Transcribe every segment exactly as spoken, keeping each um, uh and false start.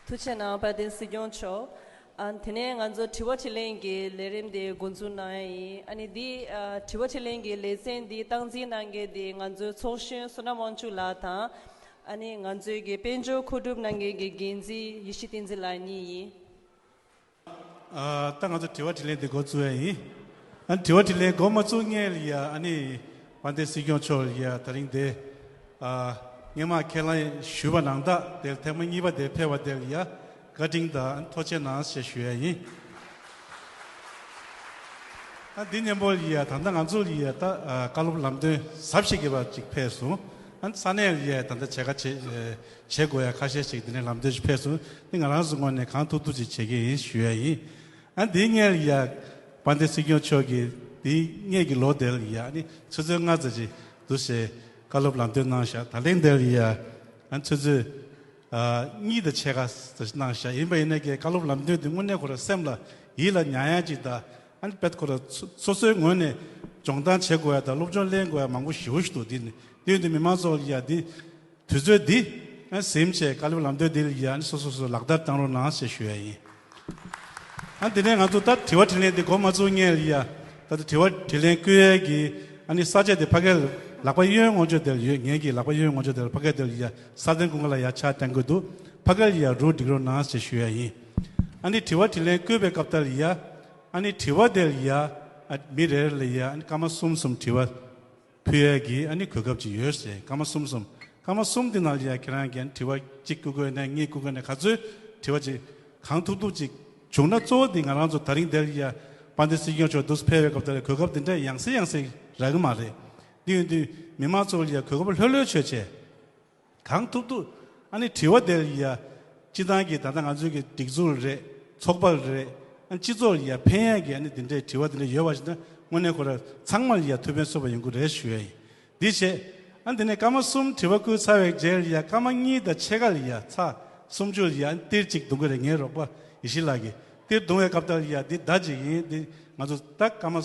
ཐུགས་རྗེ་གནང་། དཔལ་ལྡན་སྲིད་སྐྱོང་མཆོག་ཨ་དེ་ནས་ང་ཚོ་དྲི་བ་དྲིས་ལན་གྱི་ལས་རིམ་དེ་འགོ་འཛུགས་གནང་ཡ་ཡིན། ཨ་ནི་འདི་ཨ་དྲི་བ་དྲིས་ལན་གྱི་ལེ་ཚན་འདི་སྟངས་འཛིན་གནང་མཁན་དེ་ང་ཚོའི་ཚོགས་གཞོན་བསོད་ནམས་དབང་ཕྱུག་ལགས་དང་། ཨ་ནི་ང་ཚོའི་གི་དཔལ་འབྱོར་མཁོ་སྒྲུབ་གནང་མཁན་གྱི་འགན་འཛིན་ཡེ་ཤེས་བསྟན་འཛིན་ལགས་གཉིས་ཡིན། ཨ་ད་ང་ཚོ་དྲི་བ་དྲིས་ལན་འདི་འགོ་བཙུགས་ཡ་ཡིན། ཨ་དྲི་བ་དྲིས་ལན་འགོ་མ་བཙུགས་སྔོན་ལ་ཡ་ཨ་ནི་དཔལ་ལྡན་སྲིད་སྐྱོང་མཆོག་ལ་ཡ་ད་རིང་འདི་ཨ་སྔོན་མ་ཁས་བླངས་ཞུས་པ་ནང་ལྟར་དེ་ཐེངས་མ་གཉིས་པ་དེ་ཕེབས་པ་དེ་ལ་ཡ་བཀའ་དྲིན་དང་ཐུགས་རྗེ་གནང་ཞེས་ཞུ་ཡ་ཡིན། ཨ་འདི་མཉམ་པོ་ལ་ཡ་ད་ལྟ་ང་ཚོ་ལ་ཡ་ད་ཨ་བཀའ་སློབ་ལམ་སྟོན་ཟབ་ཞིག་གི་བ་ཅིག་ཕེབས་སོང་། ཨ་ས་གནས་ལ་ཡ་ད་ལྟ་བྱེད་ཁ་བྱེད་བྱེད་དགོས་ཡ་ཁ་ཤས་ཤིག་འདི་ནས་ལམ་སྟོན་ཞིག་ཕེབས་སོང་། འདི་ང་རང་ཚོ་ངོས་ནས་གང་ཐུབ་ཐུབ་ཅིག་བྱེད་ཀྱི་ཡིན་ཞུ་ཡ་ཡིན། ཨ་འདིའི་སྔོན་ལ་ཡ་དཔལ་ལྡན་སྲིད་སྐྱོང་མཆོག་གིས་འདིའི་སྔོན་གྱི་ལོ་དེ་ལ་ཡ་ཨ་ནི་ཆུ་ཚོད་ལྔ་ཙམ་ཅིག་འདུག་སེ་བཀའ་སློབ་ལམ་སྟོན་གནང་བཞག་ད་ལན་དེ་ལ་ཡ་ཨ་ཆུ་ཚོད་ཨ་གཉིས་དང་ཕྱེད་ཀ་ཙམ་ཞིག་གནང་བཞག་ཡིན་པ་ཡིན་ན་ཀྱི་བཀའ་སློབ་ལམ་སྟོན་འདི་དངོས་གནས་ཁོ་རང་སེམས་ལ་ཡིད་ལ་ཉར་ཡ་ཅིག་དང་། ཨ་ནི་དཔེ་ཁོ་རང་སོ་སོའི་ངོས་ནས་སྦྱོང་བརྡར་བྱེད་དགོས་ཡ་དང་སློབ་སྦྱོང་ལེན་དགོས་ཡ་མང་པོ་ཞེ་པོ་ཞིག་འདུག་འདི་ནི་དེ་ཡོད་དུས་མི་མང་ཚོ་ལ་ཡ་འདི་དུས་ཚོད་འདི་ཨ་ཟིན་བྱས་བཀའ་སློབ་ལམ་སྟོན་འདི་ལ་ཡ་ཨ་ནི་སོ་སོ་སོ་ལག་བསྟར་བཏང་རོགས་གནང་ཞེས་ཞུ་ཡ་ཡིན། ཨ་དེ་ནས་ང་ཚོ་ད་དྲི་བ་དྲིས་ལན་འདི་འགོ་མ་བཙུགས་སྔོན་ལ་ཡ་ད་ལྟ་དྲི་བ་དྲིས་ལན་བསྐུལ་ཡས་ཀྱི་ཨ་ནི་ས་བཅད་དེ་ཕ་གིར་ལག་པ་གཡོན་ངོས་ཕྱོགས་དེར་ཡོད། ངེད་ཀྱི་ལག་པ་གཡོན་ངོས་ཕྱོགས་དེར་ཕ་གིར་དེར་ཡ་ས་སྟེང་ཀུན་དགའ་ལ་ཡ་ཕྱག་བསྟན་དགོས་འདུག་ཕ་གིར་ཡ་རུ་སྒྲིག་རོགས་གནང་ཞེས་ཞུ་ཡ་ཡིན། ཨ་ནི་དྲི་བ་དྲིས་ལན་བསྐུལ་བའི་སྐབས་དེར་ཡ་ཨ་ནི་དྲི་བ་དེར་ཡ་ཨ་མི་རེ་རེ་ལ་ཡ་ཨ་ནི་སྐར་མ་གསུམ་གསུམ་དྲི་བ་ཕུལ་ཡས་ཀྱི་ཨ་ནི་གོ་སྐབས་ཅིག་ཡོད་ཟེར། སྐར་མ་གསུམ་གསུམ། སྐར་མ་གསུམ་དེ་ནང་ལ་ཡ་ཁྱེད་རང་གིས་ཨ་ནི་དྲི་བ་གཅིག་བསྐུལ་དགོས་ན་གཉིས་བསྐུལ་དགོས་ན་ག་ཚོད་དྲི་བ་ཅིག་གང་ཐུབ་ཐུབ་ཅིག་བྱུང་ན། གཙོ་བོ་དེ་ང་རང་ཚོ་ད་རིང་འདིར་ཡ་དཔལ་ལྡན་སྲིད་སྐྱོང་མཆོག་འདུག་ཕེབས་པའི་སྐབས་དེར་གོ་སྐབས་དེ་འདྲ་ཡང་སེ་ཡང་སེ་རག་གི་མ་རེད། དེ་ཡིན་དུས་མི་མང་ཚོ་ལ་ཡ་གོ་སྐབས་ལྷོད་ལྷོད་བྱོས་བྱས། གང་ཐུབ་ཐུབ་ཨ་ནི་དྲི་བ་དེར་ཡ་སྤྱི་བཏང་གི་ད་ལྟ་ང་ཚོའི་གི་སྒྲིག་འཛུགས་རེད། ཚོགས་པ་རེད། ཨ་ནི་སྤྱི་ཚོགས་ལ་ཡ་ཕན་ཡས་ཀྱི་ཨ་ནི་དེ་འདྲའི་དྲི་བ་དེ་འདྲ་ཡོད་པ་ཞིག་ན་དངོས་གནས་ཁོ་རང་ཚང་མ་ལ་ཡ་ཐུགས་ཕན་གསོས་པ་ཡོང་གི་རེད་ཞུ་ཡ་ཡིན། འདི་བྱས། ཨ་འདི་ནས་སྐར་མ་གསུམ་དྲི་བ་བསྐུལ་ཚར་བའི་རྗེས་ལ་ཡ་སྐར་མ་གཉིས་དང་ཕྱེད་ཀ་ལ་ཡ་ཚེག་སུམ་ཅུ་ལ་ཡ་ཨ་ནི་ཏིར་གཅིག་རྡུང་གི་རེད། ངའི་རོགས་པ་ཡེ་ཤེས་ལགས་ཀྱིས་ཏིར་རྡུང་བའི་སྐབས་དེར་ཡ་འདི་ཟླ་གཅིག་ཡིན། འདི་ང་ཚོ་ད་སྐར་མ་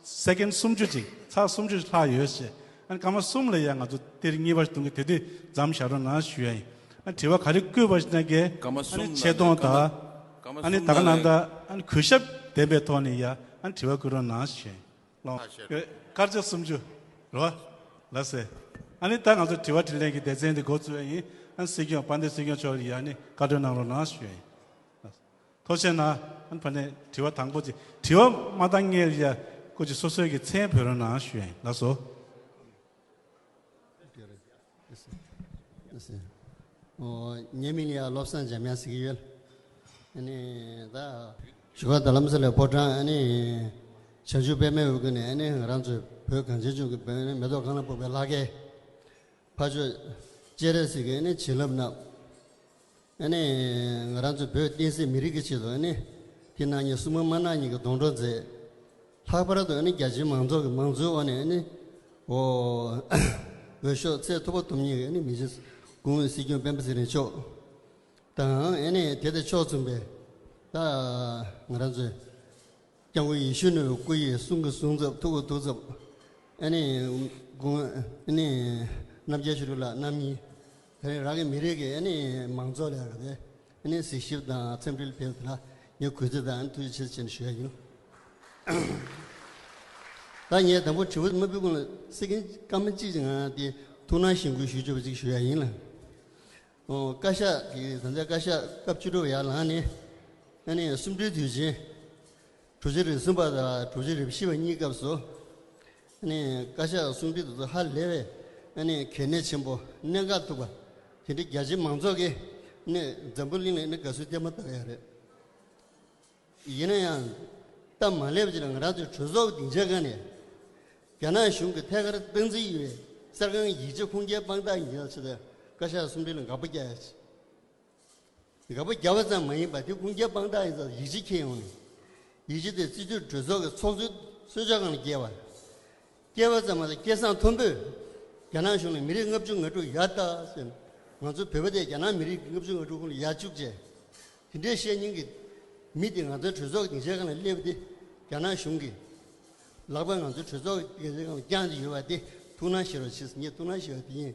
སེ་ཀེན་སུམ་ཅུ་ཅིག་ཚེག་སུམ་ཅུ་ལྷག་ཡོད་ཞེས། ཨ་ནི་སྐར་མ་གསུམ་ལ་ཡ་ང་ཚོ་ཏིར་གཉིས་པ་ཞིག་རྡུང་གི་དེ་དུས་མཚམས་བཞག་རོགས་གནང་ཞུ་ཡ་ཡིན། ཨ་དྲི་བ་ག་རེ་བསྐུལ་བ་ཞིག་ན་གས་སྐར་མ་ཨ་ནི་གསུམ་ཆེ་མཐོང་དང་། སྐར་མ་ཨ་ནི་ད་ག་ནང་ལྟར་ཨ་ནི་གུས་ཞབས་ལྡན་པའི་ཐོག་ནས་ཡ་ཨ་ནི་དྲི་བ་བསྐུལ་རོགས་གནང་ཞུ་ཡ་ཡིན། ལོང་། ཨ་ཤེས། དཀར་ཆག་སུམ་ཅུ། རོ། ལ་སེ། ཨ་ནི་ད་ང་ཚོ་དྲི་བ་དྲིས་ལན་གྱི་སྡེ་ཚན་འདི་འགོ་བཙུགས་ཡ་ཡིན། ཨ་ནི་སྲིད་སྐྱོང་དཔལ་ལྡན་སྲིད་སྐྱོང་མཆོག་ལ་ཡ་ཨ་ནི་བཀའ་འཁྲོལ་གནང་རོགས་གནང་ཞུ་ཡ་ཡིན། ཐུགས་རྗེ་གནང་། ཨ་ནི་ཕ་ནས་དྲི་བ་དང་པོ་ཅིག་དྲི་བ་མ་བཏང་སྔོན་ལ་ཡ་སྐུ་མཁྱེན་སོ་སོའི་གི་མཚན་འབོད་རོགས་གནང་ཞུ་ཡ་ཡིན། ལགས་སོ། ཨོ། ངའི་མིང་ལ་ཡ་བློ་བཟང་འཇམ་དབྱངས་ཟེར་གྱི་ཡོད། ཨ་ནི་ད་བཞུགས་སྒར་རྡ་རམ་ས་ལའི་ཕོ་བྲང་ཨ་ནི་བྱང་ཆུབ་པད་མའི་འོད་ཀྱི་ནས་ཨ་ནི་ང་རང་ཚོའི་བོད་གངས་ཅན་ལྗོངས་ཀྱི་བོད་ནི་མེ་ཏོག་གང་ལ་ཕོག་པའི་ལྷ་སྐལ་ཕ་ཆོས་སྤྱན་རས་གཟིགས་ཀྱི་ཨ་ནི་བྱིན་རླབས་རྣམས། ཨ་ནི་ང་རང་ཚོ་བོད་བསྟན་སྲིད་མི་རིགས་ཀྱི་ཆེད་དུ་ཨ་ནི་དེ་གནང་མཁན་སྲུང་མ་དམར་ནག་གཉིས་ཀྱི་སྡོང་གྲོགས་མཛད། ལྷག་པར་དུ་ཨ་ནི་རྒྱ་ཆེའི་མང་ཚོགས་ཀྱི་མང་གཙོའི་འོག་ནས་ཨ་ནི་འོ་འོས་ཤོག་ཚད་མཐོ་པོ་ཐོབ་མཁན་གྱི་ཨ་ནི་མི་རྗེ་སྐུ་ངོ་སྲིད་སྐྱོང་སྤེན་པ་ཚེ་རིང་མཆོག་དང་ཨ་ནི་དེ་དང་ཕྱོགས་མཚུངས་པའི་ད་ང་རང་ཚོའི་སྐྱབས་མགོན་ཡིད་བཞིན་ནོར་བུའི་སྐུ་ཡི་གསུང་གི་གསུང་ཚབ་ཐུགས་ཀྱི་ཐུགས་ཚབ། ཨ་ནི་དགུང་ཨ་ནི་རྣམ་རྒྱལ་ཆོས་སྒྲོན་ལགས་རྣམ་གཉིས། དེ་རིང་རང་གི་མི་རིགས་ཀྱི་ཨ་ནི་མང་ཚོགས་ལ་ཡ་གི་ཨ་ནི་གཟིགས་ཞིབ་དང་འཚམས་འདྲིར་ཕེབས་དེ་ལ་ངས་གུས་བརྩི་དང་ཐུགས་རྗེ་ཆེ་ཟེར་ནས་ཞུ་ཡ་ཡིན། ད་ངས་དང་པོ་དྲི་བ་མ་ཕུལ་གོང་ལ་སེ་ཀེན་སྐར་མ་གཅིག་ཅིག་ང་དེ་ཐུགས་སྣང་གཞེན་སྐུལ་ཞུ་ཆོག་པ་ཅིག་ཞུ་ཡ་ཡིན་ལ། ཨོ། བཀའ་ཤག་གི་ད་ལྟ་བཀའ་ཤག་སྐབས་བཅུ་དྲུག་ཡར་ལངས་ནས་ཨ་ནི་གསུམ་བགྲོས་དུས་ཆེན་དྲུག་ཅུ་རེ་གསུམ་པ་དང་དྲུག་ཅུ་རེ་བཞི་པ་གཉིས་སྐབས་སུ་ཨ་ནི་བཀའ་ཤག་གསུང་འཕྲིན་དེ་ཚོ་ཧ་ལས་པའི་ཨ་ནི་གལ་གནད་ཆེན་པོ་གནད་འགག་ཐུག་པ་དེ་འདྲའི་རྒྱ་ཆེའི་མང་ཚོགས་ཀྱིས་ཨ་ནི་འཛམ་བུ་གླིང་ལ་ཨ་ནི་དགའ་བསུའི་རྟེན་མ་བཏབ་ཡ་རེད། ཡིན་ན་ཡང་། སྟབས་མ་ལེགས་པ་ཅིག་ལ་ང་རང་ཚོའི་གྲོས་ཚོགས་ཀྱི་སྡིངས་ཆའི་སྒང་ནས། རྒྱ་ནག་གཞུང་གིས་ཐད་ཀར་སྟངས་འཛིན་ཡོད་པའི་གསར་ཁང་ཡིག་ཆ་ཁུངས་སྐྱེལ་དཔང་རྟགས་ཡིན་ཆེད་བཀའ་ཤག་གསུང་འཕྲིན་ལ་དགག་པ་རྒྱག་ཡ་ཅིག་དགག་པ་རྒྱག་པ་ཙམ་མ་ཡིན་པར་དེ་ཁུངས་སྐྱེལ་དཔང་རྟགས་ཡིན་ཙང་ཡིག་ཆ་འཁྱེར་ཡོང་ནས། ཡིག་ཆ་དེ་སྤྱི་འཐུས་གྲོས་ཚོགས་ཀྱི་ཚོགས་གཙོའི་གསོལ་ཇ་སྒང་ལ་བསྐྱལ་བ། སྐྱེས་པ་ཙམ་མ་ཟད་སྐལ་བཟང་མཐོན་པོས་རྒྱ་ནག་གཞུང་ལ་མི་རིགས་ལྔ་བཅུ་ང་དྲུག་ཡག་ལྟ་ཟེར། ང་ཚོ་བོད་པ་དེ་རྒྱ་ནག་མི་རིགས་ལྔ་བཅུ་ང་དྲུག་ཁོངས་ལ་ཡར་བཅུག་བྱས། དེ་འདྲའི་བཤད་མཁན་གྱི་མི་དེ་ང་ཚོའི་གྲོས་ཚོགས་ཀྱི་སྡིངས་ཆའི་སྒང་ལ་སླེབས་ཏེ་རྒྱ་ནག་གཞུང་གི་ལག་པ་ང་ཚོའི་གྲོས་ཚོགས་ཀྱི་སྡིངས་ཆའི་སྒང་ལ་བརྐྱངས་ཏེ་ཡོད་པ་དེ་ཐུགས་སྣང་བཞེས་རོགས་བྱེད་ཟེར་ངས་ཐུགས་སྣང་བཞེས་པ་དེ་ཡིན།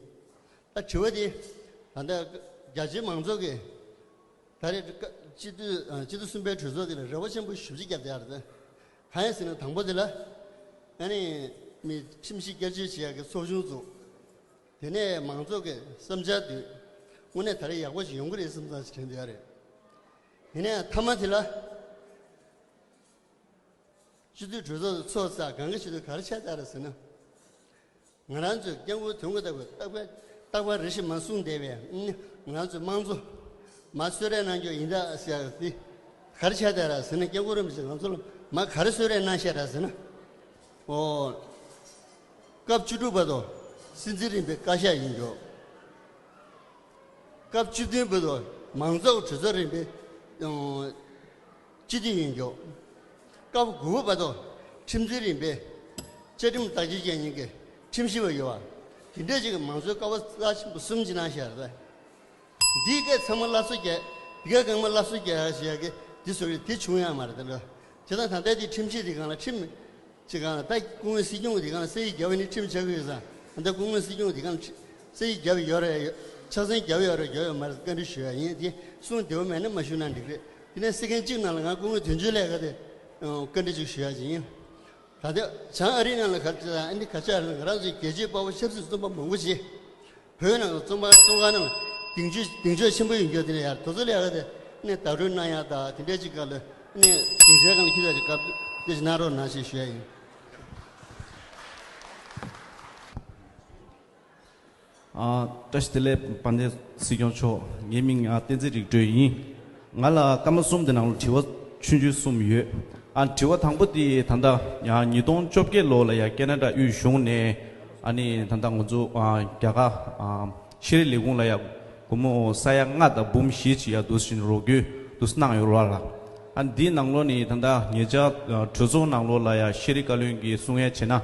ད་དྲི་བ་དེ་ད་ལྟ་རྒྱ་ཆེའི་མང་ཚོགས་ཀྱིས། ད་རེས་སྤྱི་འཐུས་སྤྱི་འཐུས་གསུམ་པའི་གྲོས་ཚོགས་དེ་ལ་རེ་བ་ཆེན་པོ་ཞེ་པོ་ཅིག་བརྒྱབ་བསྡད་ཡོད་རེད། གང་ཡིན་ཟེར་ན། དང་པོ་དེ་ལ་ཨ་ནི་མི་ཁྲིམས་ཞིབ་བསྐྱར་བཅོས་བྱེད་ཡག་གི་ཚོགས་ཆུང་བཙུགས། དེ་ནས་མང་ཚོགས་ཀྱི་བསམ་འཆར་བསྡུས། དངོས་གནས་ད་རེས་ཡག་པོ་ཞིག་ཡོང་གི་རེད་བསམ་བསམ་ཞིག་དྲན་བསྡད་ཡོད་རེད། དེ་ནས་མཐའ་མ་དེ་ལ། སྤྱི་འཐུས་གྲོས་ཚོགས་ཚོགས་ས་གང་གི་ཆེད་དུ་ག་རེ་ཆགས་བསྡད་རེད་ཟེར་ན། ང་རང་ཚོས་སྐྱབས་མགོན་དོན་གོ་ལྟ་བུའི་རྟག་པར་རྟག་པར་རེ་ཞིག་མ་གསུངས་བསྡད་པའི་ང་རང་ཚོའི་དམངས་གཙོ་མ་གསོལ་རས་གནང་རྒྱུ་ཡིན་ད་ཟེར་ཡག་དེ་ག་རེ་ཆགས་བསྡད་རེད་ཟེར་ན། སྐྱབས་མགོན་རིན་པོ་ཆེ་ང་ཚོ་ལ་མ་ག་རེ་གསོལ་རས་གནང་བཞག་རེད་ཟེར་ན། ཨོ། སྐབས་བཅུ་དྲུག་བར་དུ་སྲིད་འཛིན་རིམ་པའི་བཀའ་ཤག་ཡིན་རྒྱུ། སྐབས་བཅུ་བདུན་བར་དུ་མང་གཙོ་གྲོས་ཚོགས་རིམ་པའི་སྤྱི་འཐུས་ཡིན་རྒྱུ། སྐབས་དགུ་པ་བར་དུ་ཁྲིམས་འཛིན་རིམ་པའི་བཅའ་ཁྲིམས་བདག་གཅེས་ཅན་ཉིད་ཀྱི་ཁྲིམས་ཞིབ་པ་ཡོད་པ། དེ་འདྲ་ཅིག་གི་མང་གཙོའི་ཀ་བ་རྩ་ཆེན་པོ་གསུམ་ཅིག་གནང་བཞག་རེད། འདིའི་སྐད་ཚང་མ་སླར་གསོ་རྒྱག་འདི་ག་གང་མ་སླར་གསོ་རྒྱག་ཡག་ཞེས་ཡག་གི་འདི་བཟོ་རེད། དེ་བྱུང་ཡག་མ་རེད་དེ་འདྲ། བྱས་ཙང་ད་ལྟ་དེ་ཁྲིམས་ཞིབ་དེ་སྒང་ལ་ཁྲིམས་ཅིག་སྒང་ལ་ད་སྐུ་ངོ་སྲིད་སྐྱོང་དེ་སྒང་ལ་ས་ཡིག་བརྒྱབ་པ་ནི་ཁྲིམས་ཆགས་ཀྱི་ཡོད་ཙང་། ད་སྐུ་ངོ་སྲིད་སྐྱོང་དེ་སྒང་ལ་ཁྲི་ས་ཡིག་བརྒྱབ་ཡོད་རེད། ཆ་ཚང་བརྒྱབ་ཡོད་རེད། བརྒྱབ་ཡོད་མ་རེད། བཀའ་འདྲི་ཞུ་ཡག་ཡིན། དེ་གསུང་བདེ་བོ་མེད་ན་མ་ཞུ་ན་འགྲིག་རེད། དེ་ནས་སི་ཀན་གཅིག་ནང་ལ་ང་སྐུ་ངོ་དོན་གཅོད་ལས་ཀ་དེ་བཀའ་འདྲི་ཅིག་ཞུ་ཡག་ཅིག་ཡིན། ད་ལྟ་བྱང་ཨ་རིའི་ནང་ལ་ག་རེ་བྱས་ཨ་ནི་ག་ཆགས་རེད། ང་རང་ཚོའི་རྒྱལ་གཅེས་དཔའ་བོ་ཆབ་སྲིད་བཙོན་པ་མང་པོ་ཞིག་བོད་ནང་ལ་བཙོན་པ་བཙོན་ཁང་ནང་ལ་གདེང་ཚོད་གདེང་ཚོད་ཆེན་པོ་ཡོད་རྒྱུ་དེ་ནས་ཡར་དོ་ཚོ་ལས་ཀ་དེ་ནས་བདག་སྤྲོད་གནང་ཡག་དང་དེ་འདྲའི་ཅིག་སྒང་ལ་ནས་སྡིངས་ཆའི་སྒང་ལ་ཁྱེད་ཚོ་ཅིག་སྐབས་དེ་ཅིག་གནང་རོགས་གནང་ཞེས་ཞུ་ཡག་ཡིན། ཨ། བཀྲ་ཤིས་བདེ་ལེགས་དཔལ་ལྡན་སྲིད་སྐྱོང་མཆོག་ངའི་མིང་ཨ་བསྟན་འཛིན་རིག་སྒྲོན་ཡིན། ང་ལ་སྐར་མ་གསུམ་དེ་ནང་ལ་དྲི་བ་ཆུང་ཆུང་གསུམ་ཡོད། ཨ། དྲི་བ་དང་པོ་དེ་ད་ལྟ་ཡང་ཉིས་སྟོང་བཅོ་བརྒྱད་ལོ་ལ་ཡ་ཀེ་ན་ཌ་དབུས་གཞུང་ནས་ཨ་ནི་ད་ལྟ་ང་ཚོ་ཨ་རྒྱ་གར་ཨ་ཤེས་རིག་ལས་ཁུངས་ལ་ཡ་སྒོར་མོ་ས་ཡ་ལྔ་དང་འབུམ་བཞི་ཅིག་ཡ་འདུག་སེ་རོགས་སྐྱོར་འདུག་སེ་གནང་ཡོད་རེད་བ་ལ། ཨ། འདིའི་ནང་ལོགས་ནས་ད་ལྟ་ཉེ་ཆར་གྲོས་ཚོགས་ནང་ལོགས་ལ་ཡ་ཤེས་རིག་བཀའ་བློན་གྱིས་གསུང་ཡ་བྱས་ན།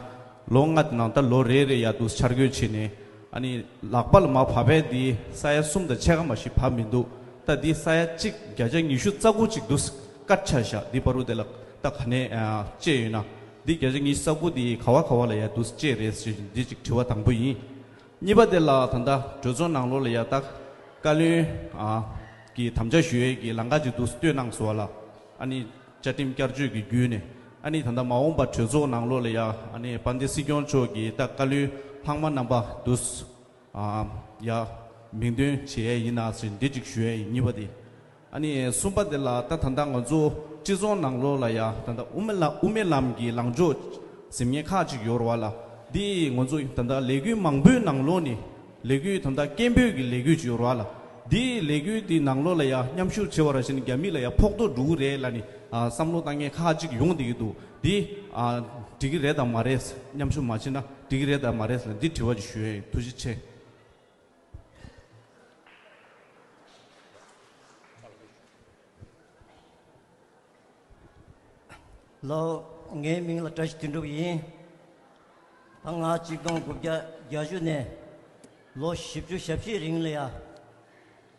ལོ་ལྔ་དེ་ནང་ད་ལོ་རེ་རེ་ཡ་འདུག་སེ་འཆར་འགོད་བྱས་ནས། ཨ་ནི་ལག་པ་ལ་མར་བབས་པས་འདི་ས་ཡ་གསུམ་དང་ཕྱེད་ཀ་མ་ཞིག་བབས་མི་འདུག་ད་འདི་ས་ཡ་གཅིག་བརྒྱ་ཆ་ཉི་ཤུ་རྩ་དགུ་ཅིག་འདུག་སེ་ཀཊ་ཆགས་བཞག་འདི་བར་དུ་དེ་ལ་ད་ག་ནས་ཨ་བཅད་ཡོད་ན། འདི་བརྒྱ་ཆ་ཉི་ཤུ་རྩ་དགུ་འདི་ག་བ་ག་བ་ལ་ཡ་འདུག་སེ་བཅད་རེད་ཟེར་འདི་ཅིག་དྲི་བ་དང་པོ་ཡིན། གཉིས་པ་དེ་ལ་ད་ལྟ་གྲོས་ཚོགས་ནང་ལོགས་ལ་ཡ་ད་བཀའ་བློན་ཨ་གྱི་དམ་བཅའ་ཞུ་ཡས་ཀྱི་ལམ་ཁ་ཅིག་འདུག་སེ་བཏོད་གནང་སོང་བ་ལ། ཨ་ནི་བཅའ་ཁྲིམས་བསྐྱར་བཅོས་ཀྱི་བརྒྱུད་ནས། ཨ་ནི་ད་ལྟ་མ་འོངས་པ་གྲོས་ཚོགས་ནང་ལོགས་ལ་ཡ་ཨ་ནི་དཔལ་ལྡན་སྲིད་སྐྱོང་མཆོག་གིས་ད་བཀའ་བློན་ལྷག་མ་རྣམ་པ་འདུག་སེ་ཨ་ཡ་མིང་འདོན་བྱེད་ཡས་ཡིན་ན་ཟེར་འདི་ཅིག་ཞུ་ཡས་ཡིན། གཉིས་པ་དེ། ཨ་ནི་གསུམ་པ་དེ་ལ་ད་ད་ལྟ་ང་ཚོ་སྤྱི་ཚོགས་ནང་ལོགས་ལ་ཡ་ད་ལྟ་དབུ་མའི་ལམ་དབུ་མའི་ལམ་གྱི་ལངས་ཕྱོགས་ཟིན་མཁན་ཁག་ཅིག་ཡོད་རེད་བ་ལ། འདི་ང་ཚོ་ད་ལྟ་ལས་འགུལ་མང་པོའི་ནང་ལོགས་ནས་ལས་འགུལ་ད་ལྟ་སྐད་འབོད་ཀྱི་ལས་འགུལ་ཅིག་ཡོད་རེད་བ་ལ། འདི་ལས་འགུལ་འདི་ནང་ལོགས་ལ་ཡ་མཉམ་ཞུགས་བྱེད་པ་ར་བྱས་ནས་རྒྱ་མི་ལ་ཡ་ཕོག་ཐུག་འགྲོ་གི་རེད་ལབ་ནས་ཨ་བསམ་བློ་བཏང་མཁན་ཁག་ཅིག་ཡོང་བསྡད་ཀྱི་འདུག་འདི་ཨ་འགྲིག་གི་རེད་དམ་མ་རེད། མཉམ་ཞུགས་མ་བྱས་ན་འགྲིག་གི་རེད་དམ་མ་རེད་ལབ་འདི་དྲི་བ་ཅིག་ཞུ་ཡ་ཡིན། ཐུགས་རྗེ་ཆེ། ལགས། ངའི་མིང་ལ་བཀྲ་ཤིས་དོན་གྲུབ་ཡིན། ད་ང་གཅིག་སྟོང་དགུ་བརྒྱ་བརྒྱད་ཅུ་ནས་ལོ་བཞི་བཅུ་ཞེ་བཞི་རིང་ལ་ཡ་བྱ་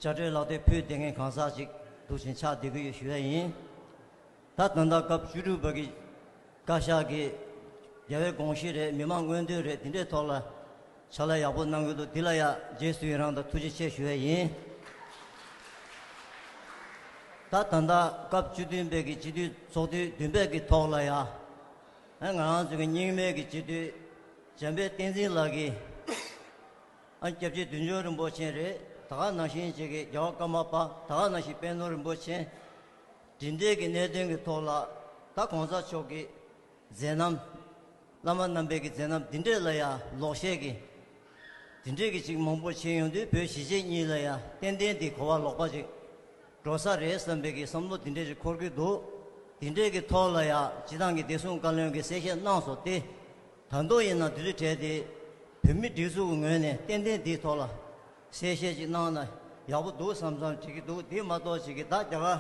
སྤྲེལ་ལག་དེབ་ཕུལ་བསྡད་མཁན་གང་ཟག་ཅིག་འདུག་ཅིང་ཆགས་བསྡད་ཀྱི་ཡོད་ཞུ་ཡ་ཡིན། ད་ད་ལྟ་སྐབས་བཅུ་དྲུག་པ་གི་བཀའ་ཤག་གི་རྒྱལ་བའི་དགོངས་གཞི་རེད། མི་མང་མངོན་འདོད་རེད། དེ་འདྲའི་ཐོག་ལ་ཕྱག་ལས་ཡག་པོ་གནང་གི་འདུག་འདི་ལ་ཡ་རྗེས་སུ་ཡི་རང་དང་ཐུགས་རྗེ་ཆེ་ཞུ་ཡ་ཡིན། ད་ད་ལྟ་སྐབས་བཅུ་བདུན་པའི་གི་སྤྱི་འཐུས་ཚོགས་དུས་བདུན་པའི་གི་ཐོག་ལ་ཡ་ཨ་ང་རང་ཚོ་གི་རྙིང་མའི་གི་སྤྱི་འཐུས་འཇམ་དཔལ་བསྟན་འཛིན་ལགས་ཀྱིས་ཨ་སྐྱབས་རྗེ་བདུད་འཇོམས་རིན་པོ་ཆེ་རེད། ད་ག་ནང་བཞིན་ཅིག་གི་རྒྱལ་བ་ཀརྨ་པ། ད་ག་ནང་བཞིན་པད་ནོར་རིན་པོ་ཆེ། འདི་འདྲའི་གི་གནད་དོན་གྱི་ཐོག་ལ་ད་གོང་ས་མཆོག་གི་མཛད་རྣམ། བླ་མ་རྣམ་པའི་གི་མཛད་རྣམ་འདི་འདྲས་ལ་ཡ་ལོག་བཤད་ཀྱི་འདི་འདྲས་ཀྱི་ཅིག་མང་པོ་བྱས་ཡོང་དུས་བོད་གཞིས་བྱེས་གཉིས་ལ་ཡ་ཏན་ཏན་དེ་གོ་བ་ལོག་པ་ཅིག་འགྲོ་ས་རེད་བསམ་པའི་གི་བསམ་བློ་འདི་འདྲས་ཅིག་འཁོར་གྱི་འདུག་འདི་འདྲས་ཀྱི་ཐོག་ལ་ཡ་སྤྱི་བཏང་གི་བདེ་སྲུང་བཀའ་བློན་གྱིས་གསལ་བཤད་གནང་སོང་སྟེ། ད་དུང་ཡིན་ན་དེ་ཚོའི་གྲས་དེ་བོད་མི་སྒྲིག་འཛུགས་ཀྱི་ངོས་ནས་ཏན་ཏན་དེའི་ཐོག་ལ་གསལ་བཤད་ཅིག་གནང་ན་ཡག་པོ་འདུག་བསམ་བསམ་བྱེད་ཀྱི་འདུག་དེ་མ་གཏོགས་ཅིག་གི་ད་རྒྱ་གར་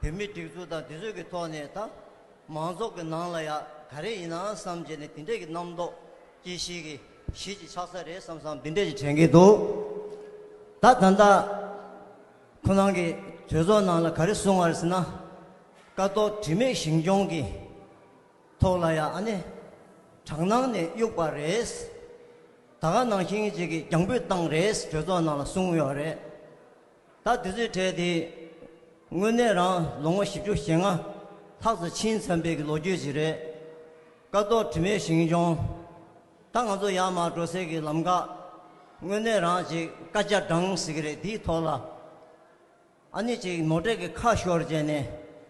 བོད་མི་སྒྲིག་འཛུགས་དང་དེ་ཚོའི་གི་ཐོག་ནས་ད་མང་ཚོགས་ཀྱི་ནང་ལ་ཡ་ག་རེ་ཡིན་ན་བསམ་བྱས་ནས་དེ་འདྲས་ཀྱི་རྣམ་རྟོག་སྐྱེ་གཞི་གི་གཞི་ཅིག་ཆགས་ས་རེད་བསམ་བསམ་དེ་འདྲས་ཅིག་དྲན་གྱི་འདུག་ད་ད་ལྟ་ཁོ་རང་གི་གྲོས་ཚོགས་ནང་ལ་ག་རེ་གསུངས་པ་རེད་ཟེར་ན། ཀ་ཐོག་དྲི་མེད་ཞིང་སྐྱོང་གི་ཐོག་ལ་ཡ་ཨ་ནི་དྲག་སྣང་ནས་གཡུགས་པ་རེད། ད་ག་ནང་བཞིན་ཅིག་གི་རྒྱང་འབུད་བཏང་རེད་གྲོས་ཚོགས་ནང་ལ་གསུངས་ཡོད་རེད། ད་དེ་ཚོའི་གྲས་དེ་ དངོས་གནས་རང་ལོ་ངོ་བཞི་བཅུ་ཞེ་ལྔ་ལྷག་ཙམ་ཕྱིན་ཚར་བའི་གི་ལོ་རྒྱུས་ཅིག་རེད། ཀ་ཐོག་དྲི་མེད་ཞིང་ལྗོངས། ད་ང་ཚོ་ཡར་མར་འགྲོ་སའི་གི་ལམ་ཁ། དངོས་གནས་རང་ཅིག་སྐར་ཆ་གྲངས་ཟེར་གི་རེད། དེའི་ཐོག་ལ། ཨ་ནི་ཅིག་ནོར་འཁྲུལ་གྱི་ཁ་ཤོར་བྱས་ནས།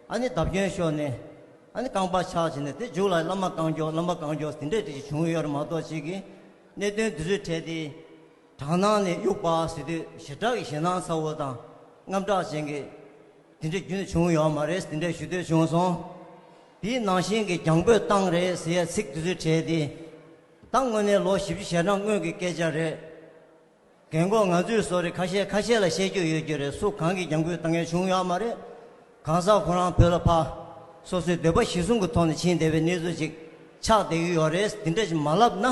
ཨ་ནི་བརྡབ་སྐྱོན་ཤོར་ནས། ཨ་ནི་རྐང་པ་ཆག་བྱས་ནས། དེ་མཇུག་ལ་བླ་མ་གང་མགྱོགས། བླ་མ་གང་མགྱོགས་དེ་འདྲས་དེ་ཅིག་བྱུང་ཡོད་རེད་མ་གཏོགས། ཅིག་གི་གནད་དོན་དེ་ཚོའི་གྲས་དེ། དྲག་སྣང་ནས་གཡུག་པ་ཟེར་དུས་ཞེ་དྲག་གི་ཞེད་སྣང་ཚ་བོ་དང་། དངངས་སྐྲག་ཅན་གྱི་དེ་འདྲས་རྒྱུན་དུ་བྱུང་ཡོད་མ་རེད། དེ་འདྲས་ཞུ་འདོད་བྱུང་སོང་། དེའི་ནང་བཞིན་གྱི་རྒྱང་འབོད་བཏང་རེད་ཟེར་ཡ་ཚིག་དེ་ཚོའི་གྲས་དེ། ད་དངོས་གནས་ལོ་བཞི་བཅུ་ཞེ་གྲངས་སྔོན་གྱི་སྐད་ཆ་རེད། རྒན་གོག་ང་ཚོའི་བཟོ་རེད། ཁ་ཤས་ཁ་ཤས་ལ་བཤད་རྒྱུ་ཡོད་རྒྱུ་རེད། སུ་གང་གིས་རྒྱང་འབོད་བཏང་མཁན་བྱུང་ཡོད་མ་རེད། གང་ཟག་ཁོ་རང་བོད་ལ་ཕར་སོ་སོའི་འདོད་པ་གཞིར་བཟུང་གི་ཐོག་ནས་ཕྱིན་བསྡད་པའི་གནས་ཚུལ་ཅིག་ཆགས་བསྡད་ཀྱི་ཡོད་རེད། དེ་འདྲ་ཞིག་མ་ལབ་ན།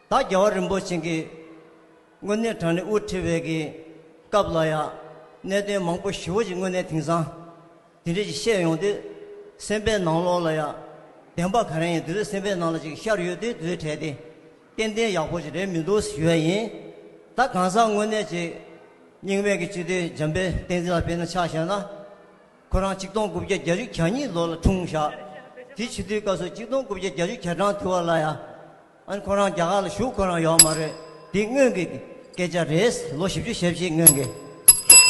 ད་རྒྱལ་བ་རིན་པོ་ཆེ་གིས་དངོས་གནས་དྲང་གནས་དབུ་ཁྲིད་པའི་གི་སྐབས་ལ་ཡ། གནད་དོན་མང་པོ་ཞེ་པོ་ཅིག་དངོས་གནས་དེང་སང་དེ་འདྲ་ཞིག་བཤད་ཡོང་དུས། སེམས་པའི་ནང་ལོགས་ལ་ཡ་བདེན་པ་ག་རེ་ཡིན། དེ་ཚོ་སེམས་པའི་ནང་ལ་ཅིག་ཤར་ཡོད་དུས། དེ་ཚོའི་གྲས་དེ་ཏན་ཏན་ཡག་པོ་ཞིག་རེད་མི་འདུག་ཞུ་ཡ་ཡིན། ད་གང་ཟག་དངོས་གནས་ཅིག་རྙིང་མའི་གི་སྤྱི་འཐུས་འཇམ་དཔལ་བསྟན་འཛིན་ལགས་དཔེར་ན་ཆ་བཞག་ན། ཁོ་རང་ཆིག་སྟོང་དགུ་བརྒྱ་བརྒྱད་ཅུ་གྱ་གཉིས་ལོ་ལ་འཁྲུངས་ཤག་དེ་བྱེད་དུས་སྐབས་སུ་ཆིག་སྟོང་དགུ་བརྒྱ་བརྒྱད་ཅུ་གྱ་གྲངས་དུས་བ་ལ་ཡ། ཨ་ནི་ཁོ་རང་རྒྱ་གར་ལ་བཞུགས་ཁོ་རང་ཡོད་མ་རེད། དེ་སྔོན་གྱི་སྐད་ཆ་རེད། ལོ་བཞི་བཅུ་ཞེ་བཞི་སྔོན་གྱི།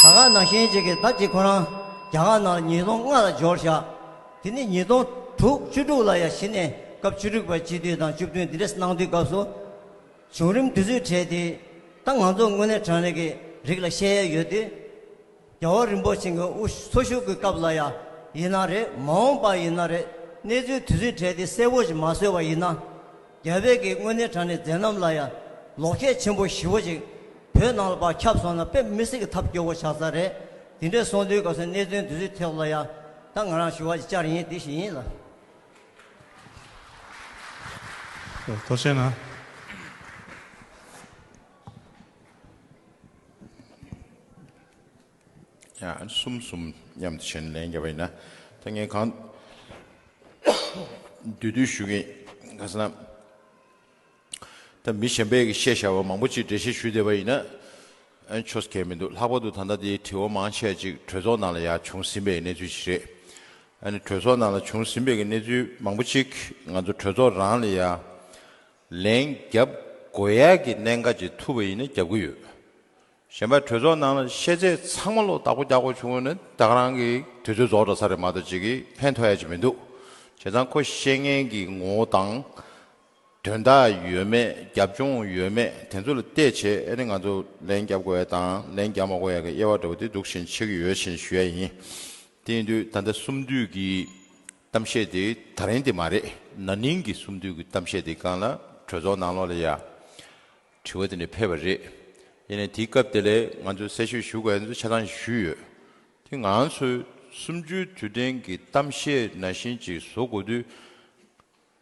ད་ག་ནང་བཞིན་ཅིག་གི་ད་ཅིག་ཁོ་རང་རྒྱ་གར་ནང་ལ་ཉིས་སྟོང་ལྔ་ལ་འབྱོར་ཤག་དེ་ནས་ཉིས་སྟོང་དྲུག་བཅུ་དྲུག་ལ་ཡ་གཞི་ནས་སྐབས་བཅུ་དྲུག་པ་སྤྱི་འཐུས་དང་བཅུ་བདུན་དེ་འདྲས་གནང་དུས་སྐབས་སུ། བྱུང་རིམ་དེ་ཚོའི་གྲས་དེ། ད་ང་ཚོ་དངོས་གནས་དྲང་གནས་ཀྱི་རིགས་ལ་བཤད་ཡ་ཡོད་དུས། རྒྱལ་བ་རིན་པོ་ཆེ་གི་དབུ་འཚོ་བཞུགས་ཀྱི་སྐབས་ལ་ཡ་ཡིན་ན་རེད། མ་འོངས་པ་ཡིན་ན་རེད། གནས་ཚུལ་དེ་ཚོའི་གྲས་དེ་གསལ་པོ་ཞིག་མ་བཟོས་པ་ཡིན་ན། རྒྱལ་བའི་གི་དངོས་གནས་དྲང་གནས་མཛད་རྣམ་ལ་ཡ་ལོག་ཁྱད་ཆེན་པོ་ཞེ་པོ་ཅིག་བོད་ནང་ལ་ཕར་ཁྱབ་སོང་ན་དཔེ་མི་སྲིད་ཀྱི་ཐབས་སྐྱོ་བོ་ཆགས་ས་རེད། དེ་འདྲས་སོང་དུས་སྐབས་སུ་གནད་དོན་དེ་ཚོའི་ཐོག་ལ་ཡ། ད་ང་རང་ཞུ་བ་ཅིག་བཅར་ཡིན། དེ་ཞིག་ཡིན་ལ། ཐུགས་རྗེ་གནང་། ཡ། གསུམ་གསུམ་མཉམ་དུ་བྱས་ནས་ལན་བརྒྱབ་པ་ཡིན་ན། ད་ངས་གང་བསྡུས་བསྡུས་ཞུ་གི་ཡིན། ག་ཟེར་ན། ད་མི་གཞན་པས་ཀྱིས་བཤད་བཞག་པ་མང་པོ་ཅིག་འགྲེལ་བཤད་ཞུས་བསྡད་པ་ཡིན་ན། ཨ་ནི་ཆོས་གལ་མི་འདུག་ལྷག་པར་དུ་ད་ལྟ་དེའི་དྲི་བ་མང་ཆེ་ཅིག་གྲོས་ཚོགས་ནང་ལ་ཡ་བྱུང་ཟིན་པའི་གནས་ཚུལ་ཞིག་རེད། ཨ་ནི་གྲོས་ཚོགས་ནང་ལ་བྱུང་ཟིན་པའི་གི་གནས་ཚུལ་མང་པོ་ཅིག་ང་ཚོ་གྲོས་ཚོགས་རང་ལ་ཡ་ལན་བརྒྱབ་དགོས་ཡ་གི་གནད་འགག་ཅིག་ཐུག་པ་ཡིན་ན་བརྒྱབ་གི་ཡོད། གཞན་པ་གྲོས་ཚོགས་ནང་ལ་བཤད་ཚད་ཚང་མ་ལོག་བདག་པོ་རྒྱག་དགོས་བྱུང་བ་ན་ད་ག་རང་གི་དུས་ཚོད་རྫོགས་འགྲོ་ས་རེད་མ་གཏོགས་ཅིག་གི་ཕན་ཐོགས་ཡ་ཅིག་མི་འདུག་བྱས་ཙང་ཁོ་བཤད་མཁན་གྱི་ངོ་བོ་དང་། དོན་དག་ཡོད་མེད། རྒྱབ་ལྗོངས་ཡོད་མེད། དེ་ཚོ་ལ་བལྟས་བྱས་ཨ་ནི་ང་ཚོ་ལན་བརྒྱབ་དགོས་ཡ་དང་ལན་བརྒྱབ་མ་དགོས་ཡ་གི་དབྱེ་བ་འདྲ་བོ་དེ་འདུག་བཞིན་ཕྱེ་གི་ཡོད་བཞིན་ཞུ་ཡ་ཡིན། དེ་ཡིན་དུས་ད་ལྟ་གསུམ་བསྡུས་ཀྱི་གཏམ་བཤད་དེ་ད་རིང་དེ་མ་རེད། ན་ནིང་གི་གསུམ་བསྡུས་ཀྱི་གཏམ་བཤད་དེ་སྒང་ལ་གྲོས་ཚོགས་ནང་ལོགས་ལ་ཡ་དྲི་བ་དེ་འདྲ་ཕེབས་པ་རེད། ཡིན་ནའི་དེའི་སྐབས་དེ་ལ་ང་ཚོས་གསལ་བཤད་ཞུ་དགོས་ཡ་ཚོ་ཆ་ཚང་ཞུས་ཡོད། དེ་ང་ཚོས་གསུམ་བཅུའི་དུས་དྲན་གྱི་གཏམ་བཤད་ནང་བཞིན་ཅིག་བཟོ་དགོས་དུས།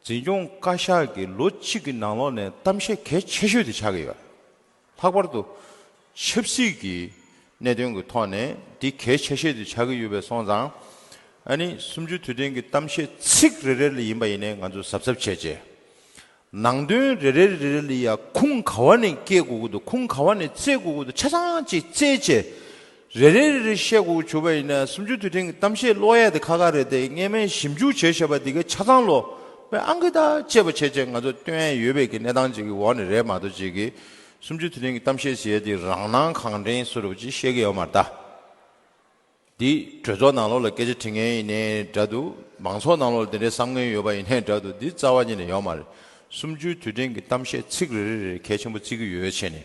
འཛིན་སྐྱོང་བཀའ་ཤག་གིས་ལོ་གཅིག་གི་ནང་ལོགས་ནས་གཏམ་བཤད་གལ་ཆེ་ཤོས་དེ་ཆགས་ཀྱི་ཡོད། ལྷག་པར་དུ་ཆབ་སྲིད་ཀྱི་གནད་དོན་གྱི་ཐོག་ནས་འདི་གལ་ཆེ་ཤོས་དེ་ཆགས་ཀྱི་ཡོད་པས་སོང་ཙང་། ཨ་ནི་གསུམ་བཅུའི་དུས་དྲན་གྱི་གཏམ་བཤད་ཚིག་རེ་རེ་ལ་ཡིན་པ་ཡིན་ནའི་ང་ཚོ་གཟབ་གཟབ་བྱས་རྗེས། ནང་དོན་རེ་རེ་རེ་རེ་ལ་ཡ་ཁུངས་ག་བ་ནས་སྐྱེལ་དགོས་ཀྱི་འདུག་ཁུངས་ག་བ་ནས་བཙལ་དགོས་ཀྱི་འདུག་ཆ་ཚང་ཅིག་བཙལ་བྱས། རེ་རེ་རེ་རེ་བཤད་དགོས་བྱུང་བ་ཡིན་ན་གསུམ་བཅུའི་དུས་དྲན་གྱི་གཏམ་བཤད་ཀློག་ཡ་དེ་ཁག་ཁག་རེད་དེ། སྔས་མའི་ཞིབ་འཇུག་བྱས་བཞག་པ་དེ་ག་ཆ་ཚང་ལོ་དཔེ་ཨང་ཀི་ད་དཔྱད་པ་བྱས་བྱས་ང་ཚོ་སྟོན་ཡ་ཡོད་པའི་གི་གནས་སྟངས་ཅིག་གི་འོག་ནས་རེད་མ་གཏོགས་ཅིག་གི་གསུམ་བཅུའི་དུས་དྲན་གྱི་གཏམ་བཤད་ཟེར་ཡ་དེ་རང་སྣང་གང་དྲན་བཟོ་འདྲ་བོ་ཅིག་བཤད་ཀྱི་ཡོད་མ་རེད་ད། འདི་གྲོས་ཚོགས་ནང་ལོགས་ལ་སྐད་ཆ་དྲི་མཁན་ཡིན་ནའི་འདྲ་འདུག་མང་ཚོགས་ནང་ལོགས་ལ་དེ་འདྲའི་བསམ་མཁན་ཡོད་པ་ཡིན་ནའི་འདྲ་འདུག་འདི་རྩ་བ་ཉིད་ནས་ཡོད་མ་རེད། གསུམ་བཅུའི་དུས་དྲན་གྱི་གཏམ་བཤད་ཚིག་རེ་རེ་རེ་གལ་ཆེན་པོ་བརྩི་གི་ཡོད་བྱས་ནས།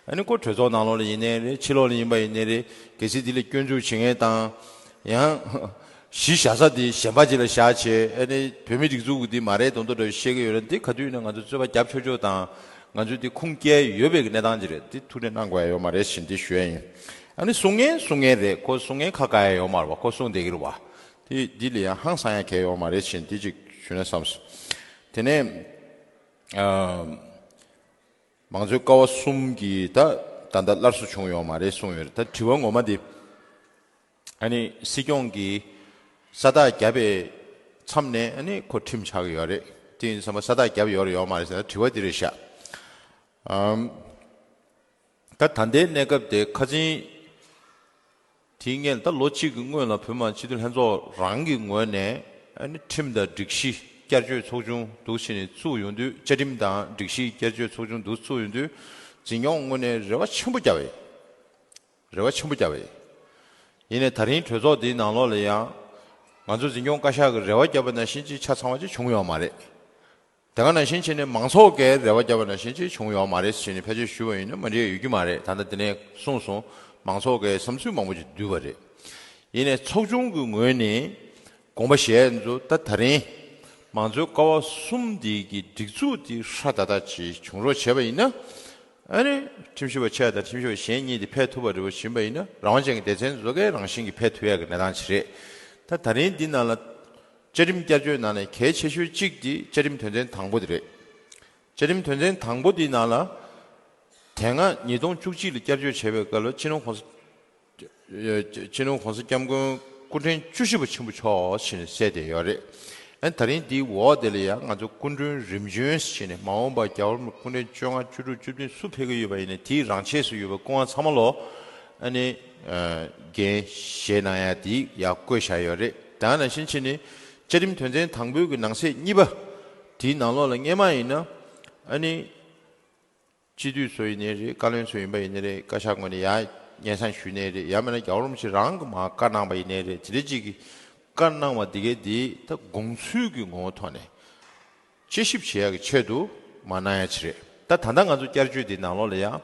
ཨ་ནི་ཁོ་གྲོས་ཚོགས་ནང་ལོགས་ལ་ཡིན་ནའི་རེད། ཕྱི་ལོགས་ལ་ཡིན་པ་ཡིན་ནའི་རེད། གལ་སྲིད་འདི་ལ་སྐྱོན་འཛུགས་བྱེད་མཁན་དང་། ཡང་། གཞི་བཞག་ས་དེ་གཞན་པ་ཅིག་ལ་བཞག་བྱས་ཨ་ནི་བོད་མི་སྒྲིག་འཛུགས་ཀྱི་འདི་མ་རེད་མདོག་མདོག་འདྲ་བཤད་ཀྱི་ཡོད་ན། འདི་ག་དུས་ཡིན་ན་ང་ཚོ་རྩོད་པ་རྒྱབ་ཆོག་ཆོག་དང་། ང་ཚོས་འདི་ཁུངས་སྐྱེལ་ཡོད་པའི་གནས་སྟངས་ཅིག་རེད། འདི་ཐུགས་ཁྲལ་གནང་དགོས་ཡ་ཡོད་མ་རེད་ཞེས་འདི་ཞུ་ཡ་ཡིན། ཨ་ནི་གསུང་མཁན་གསུང་མཁན་རེད། ཁོ་གསུང་མཁན་ཁ་བཀག་ཡ་ཡོད་མ་རེད་པ། ཁོ་གསུང་བསྡད་ཀྱི་རེད་པ། དེ་འདི་ལ་ཡང་ཧང་སང་ཡ་གལ་ཡོད་མ་རེད་ཅེས་འདི་ཅིག་ཞུ་ན་བསམས་སོང་། དེ་ནས་ཨ། མང་གཙོའི་ཀ་བ་གསུམ་གྱི་ད་ད་ལྟ་སླར་གསོ་བྱུང་ཡོད་མ་རེད་གསུངས་ཡོད་རེད། ད་དྲི་བ་ངོ་མ་འདི་ཨ་ནི་སྲིད་སྐྱོང་གིས་ས་རྟགས་བརྒྱབ་པའི་མཚམས་ནས་ཨ་ནི་ཁོ་ཁྲིམས་ཆགས་ཀྱི་ཡོད་རེད། དེ་ཡིན་ཙང་ས་རྟགས་བརྒྱབ་ཡོད་རེད་ཡོད་མ་རེད་ཟེར་ན་དྲི་བ་འདི་རེད་ཤག་ཨམ། ད་ད་ལྟའི་གནས་སྐབས་དེ་ཁ་སང་ དེའི་སྔོན་ད་ལོ་གཅིག་གི་སྔོན་ལ་བོད་མི་མང་སྤྱི་འཐུས་ལྷན་ཚོགས་རང་གི་ངོས་ནས་ཨ་ནི་ཁྲིམས་དང་སྒྲིག་གཞི་བསྐྱར་བཅོས་ཚོགས་ཆུང་འདུག་བྱས་ནས་བཙུགས་ཡོང་དུས། བཅའ་ཁྲིམས་དང་སྒྲིག་གཞི་བསྐྱར་བཅོས་ཚོགས་ཆུང་འདུག་བཙུགས་ཡོང་དུས། འཛིན་སྐྱོང་ངོས་ནས་རེ་བ་ཆེན་པོ་བརྒྱབ་པ་ཡིན། རེ་བ་ཆེན་པོ་བརྒྱབ་པ་ཡིན། ཡིན་ནའི་ད་རིང་གྲོས་ཚོགས་འདིའི་ནང་ལོགས་ལ་ཡང་ང་ཚོ་འཛིན་སྐྱོང་བཀའ་ཤག་གིས་རེ་བ་བརྒྱབ་པ་ནང་བཞིན་ཅིག་ཆ་ཚང་བ་ཅིག་བྱུང་ཡོད་མ་རེད། དེ་ག་ནང་བཞིན་བྱས་ནས་མང་ཚོགས་ཀྱིས་རེ་བ་བརྒྱབ་པ་ནང་བཞིན་ཅིག་བྱུང་ཡོད་མ་རེད་ཟེར་ནས་ཕལ་ཆེར་ཞུས་པ་ཡིན་ན་མ་འགྲིག་ཡོད་ཀྱི་མ་རེད། ད་ལྟ་དེ་ནས་གསུངས་སོང་། མང་ཚོགས་ཀྱི་བསམ་ཚུལ་མང་པོ་ཅིག་འདུས་པ་རེད། ཡིན་ནའི་ཚོགས་ཆུང་གི་ངོས་ནས་དགོངས་པ་བཞེས་ཚོ་ད་ད་རིང་མང་གཙོའི་ཀ་བ་གསུམ་འདི་གི་སྒྲིག་འཛུགས་འདི་ཧྲ་ད་ད་ཅིག་བྱུང་རོགས་བྱས་པ་ཡིན་ན། ཨ་ནི་ཁྲིམས་ཞིབ་པ་ཆེ་བ་དང་ཁྲིམས་ཞིབ་པ་གཞན་གཉིས་དེ་ཕེབས་ཐུབ་པ་རེད་པ་ཡིན་པ་ཡིན་ན། རང་དབང་ཅན་གྱི་སྡེ་ཚན་ཚོ་གས་རང་བཞིན་གྱིས་ཕེབས་ཐུབ་ཡག་གི་གནས་སྟངས་ཅིག་རེད། ད་ད་རིང་འདི་ནང་ལ་བཅའ་ཁྲིམས་བསྐྱར་བཅོས་ནང་ནས་གལ་ཆེ་ཤོས་གཅིག་དེ་བཅའ་ཁྲིམས་དོན་ཚན་དང་པོ་དེ་རེད། བཅའ་ཁྲིམས་དོན་ཚན་དང་པོ་དེའི་ནང་ལ། དེ་སྔ་ཉིས་སྟོང་བཅུ་གཅིག་ལ་བསྐྱར་བཅོས་བྱས་པའི་སྐབས་ལ་སྤྱི་ནོར་༸གོང་ས། སྤྱི་ནོར་༸གོང་ས་༸སྐྱབས་མགོན་སྐུ་ཕྲེང་བཅུ་བཞི་པ་ཆེན་པོ་མཆོག་ཟེར་ནས་གསལ་བསྡད་ཡོད་རེད། ཨ་ནི་ད་རིང་འདིའི་འོག་དེ་ལ་ཡང་ང་ཚོ་སྐུ་མགྲོན་རིམ་བྱོན་ཟེར་ནས་མ་འོངས་པར་རྒྱལ་བ་རིན་པོ་ཆེ་སྐུ་ཕྲེང་བཅོ་ལྔ་བཅུ་དྲུག་བཅུ་བདུན་སུ་ཕེབས་ཀྱི་ཡོད་པ་ཡིན་ནའི་དེའི་རང་ཆས་སུ་ཡོད་པའི་སྐུ་དབང་ཚང་མ་ལོ། ཨ་ནི། འགན་བཞེས་གནང་ཡ་དེ་ཡར་བཀོད་བཞག་ཡོད་རེད། ད་ནང་བཞིན་བྱས་ནས་བཅའ་ཁྲིམས་དོན་ཚན་དང་པོའི་གི་ནང་གསེས་གཉིས་པ་དེའི་ནང་ལོགས་ལ་སྔས་མ་ཡིན་ན། ཨ་ནི། སྤྱི་འཐུས་ཚོ་ཡིན་ནའི་རེད། བཀའ་བློན་ཚོ་ཡིན་པ་ཡིན་ནའི་རེད། བཀའ་ཤག་ངོས་ནས་ཡར་སྙན་སེང་ཞུས་ནའི་རེད། ཡང་མིན་ན་རྒྱལ་བ་རིན་པོ་ཆེ་རང་གིས་མར་བཀའ་གནང་པ་ཡིན་ནའི་རེད། དེ་འདྲ་ཅིག་གིས་བཀའ་གནང་བ་འདི་གའི་འདི་ད་དགོངས་ཚུལ་གྱི་ངོ་བོ་ཐོག་ནས་དཔྱད་ཞིབ་བྱེད་ཡག་གི་ཆེད་དུ་མར་གནང་ཡ་ཅིག་རེད། ད་ད་ལྟ་ང་ཚོ་བསྐྱར་བཅོས་འདི་ནང་ལོགས་ལ་ཡང་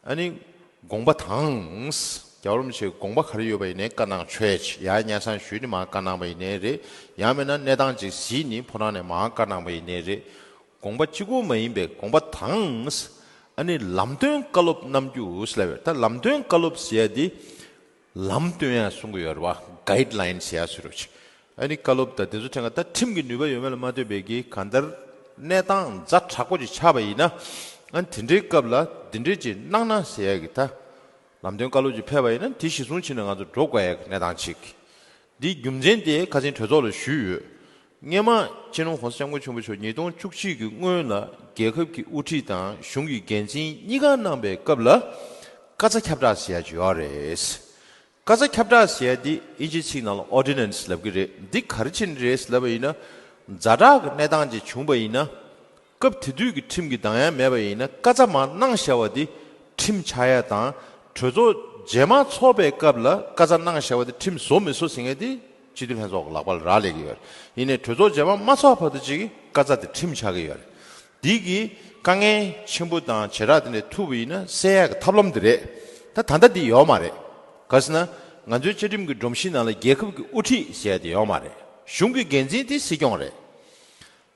ཨ་ནི་དགོངས་པ་དང་། རྒྱལ་བ་རིན་པོ་ཆེའི་དགོངས་པ་ག་རེ་ཡོད་པ་ཡིན་ནའི་བཀའ་གནང་ཆོག་ཡ་ཅིག་ཡར་སྙན་སེང་ཞུས་ནས་མར་བཀའ་གནང་པ་ཡིན་ནའི་རེད། ཡང་མིན་ན་གནས་སྟངས་ཅིག་གཟིགས་ནས་ཕོ་བྲང་ནས་མར་བཀའ་གནང་པ་ཡིན་ནའི་རེད། དགོངས་པ་གཅིག་པོ་མ་ཡིན་པའི་དགོངས་པ་དང་། ཨ་ནི་ལམ་སྟོན་བཀའ་སློབ་གནང་རྒྱུ་ཟེར་ལབ་ཡོད། ད་ལམ་སྟོན་བཀའ་སློབ་ཟེར་ཡ་དེ་ལམ་སྟོན་ཡ་གསུང་གི་ཡོད་རེད་བ། གའིཌ་ལའིན་ཟེར་ཡ་ཟེར་རོ་ཅིག་ཨ་ནི་བཀའ་སློབ་དང་དེ་ཚོ་ཕྲན་ག་ད་ཁྲིམས་ཀྱི་ནུས་པ་ཡོད་མེད་ལ་མ་ལྟོས་པའི་གི་གང་ལྟར་གནས་སྟངས་ཛ་དྲག་པོ་ཅིག་ཆགས་པ་ཡིན་ན། ཨ་ནི་དེ་འདྲའི་སྐབས་ལ་འདི་འདྲའི་ཅིག་གནང་ན་ཟེར་ཡ་གི་ད་ལམ་སྟོན་བཀའ་སློབ་ཅིག་ཕེབས་པ་ཡིན་ན་དེ་གཞི་བཟུང་བྱས་ནས་ང་ཚོ་འགྲོ་དགོས་ཡ་གི་གནས་སྟངས་ཅིག་འདིའི་རྒྱུ་མཚན་དེ་ཁ་སང་གྲོས་ཚོགས་ལ་ཞུས་ཡོད། སྔས་མ་སྤྱི་ནོར་༸གོང་ས་༸སྐྱབས་མགོན་ཆེན་པོ་མཆོག་ཉིས་སྟོང་བཅུ་གཅིག་གི་སྔོན་ལ་རྒྱལ་ཁབ་ཀྱི་དབུ་ཁྲིད་དང་གཞུང་གི་འགན་འཛིན་གཉིས་ཀ་གནང་པའི་སྐབས་ལ་བཀའ་རྩ་ཁྱབ་བསྒྲགས་ཟེར་ཡ་ཅིག་ཡོད་རེད། བཀའ་རྩ་ཁྱབ་བསྒྲགས་ཟེར་ཡ་འདི་ཨིན་ཇིའི་ཚིག་ནང་ལ་ཨོར་ཌི་ནན་སི་ལབ་ཀྱི་རེད། འདི་ག་རེ་བྱས་ནས་རེད་ལབ་པ་ཡིན་ན། ཛ་དྲག་གི་གནས་སྟངས་ཅིག་བྱུང་པ་ཡིན་ན། སྐབས་དེ་དུས་ཀྱི་ཁྲིམས་ཀྱི་གདམ་ཡ་མེད་པ་ཡིན་ན་བཀའ་རྩ་མར་གནང་བཞག་པ་འདི་ཁྲིམས་ཆགས་ཡ་དང་། གྲོས་ཚོགས་རྗེས་མ་ཚོགས་པའི་སྐབས་ལ་བཀའ་རྩ་གནང་བཞག་པ་འདི་ཁྲིམས་བཟོ་མི་བཟོ་ཟེར་མཁན་འདི་སྤྱི་འཐུས་ལྷན་ཚོགས་ཀྱི་ལག་པ་ལ་རག་ལས་ཀྱི་ཡོད་རེད། ཡིན་ནའི་གྲོས་ཚོགས་རྗེས་མ་མ་ཚོགས་བར་དུ་ཅིག་གི་བཀའ་རྩ་དེ་ཁྲིམས་ཆགས་ཀྱི་ཡོད་རེད། འདི་གི་དཀའ་ངལ་ཆེན་པོ་དང་བྱེ་བྲག་དེ་འདྲ་ཐུག་པ་ཡིན་ན་སེལ་ཡ་གི་ཐབས་ལམ་དེ་རེད། ད་ད་ལྟ་འདི་ཡོད་མ་རེད། ག་ཟེར་ན་ང་ཚོའི་བཅའ་ཁྲིམས་ཀྱི་སྒྲོམ་གཞི་ནང་ལ་རྒྱལ་ཁབ་ཀྱི་དབུ་ཁྲིད་ཟེར་ཡ་དེ་ཡོད་མ་རེད། གཞུང་གི་འགན་འཛིན་དེ་སྲིད་སྐྱོང་རེད།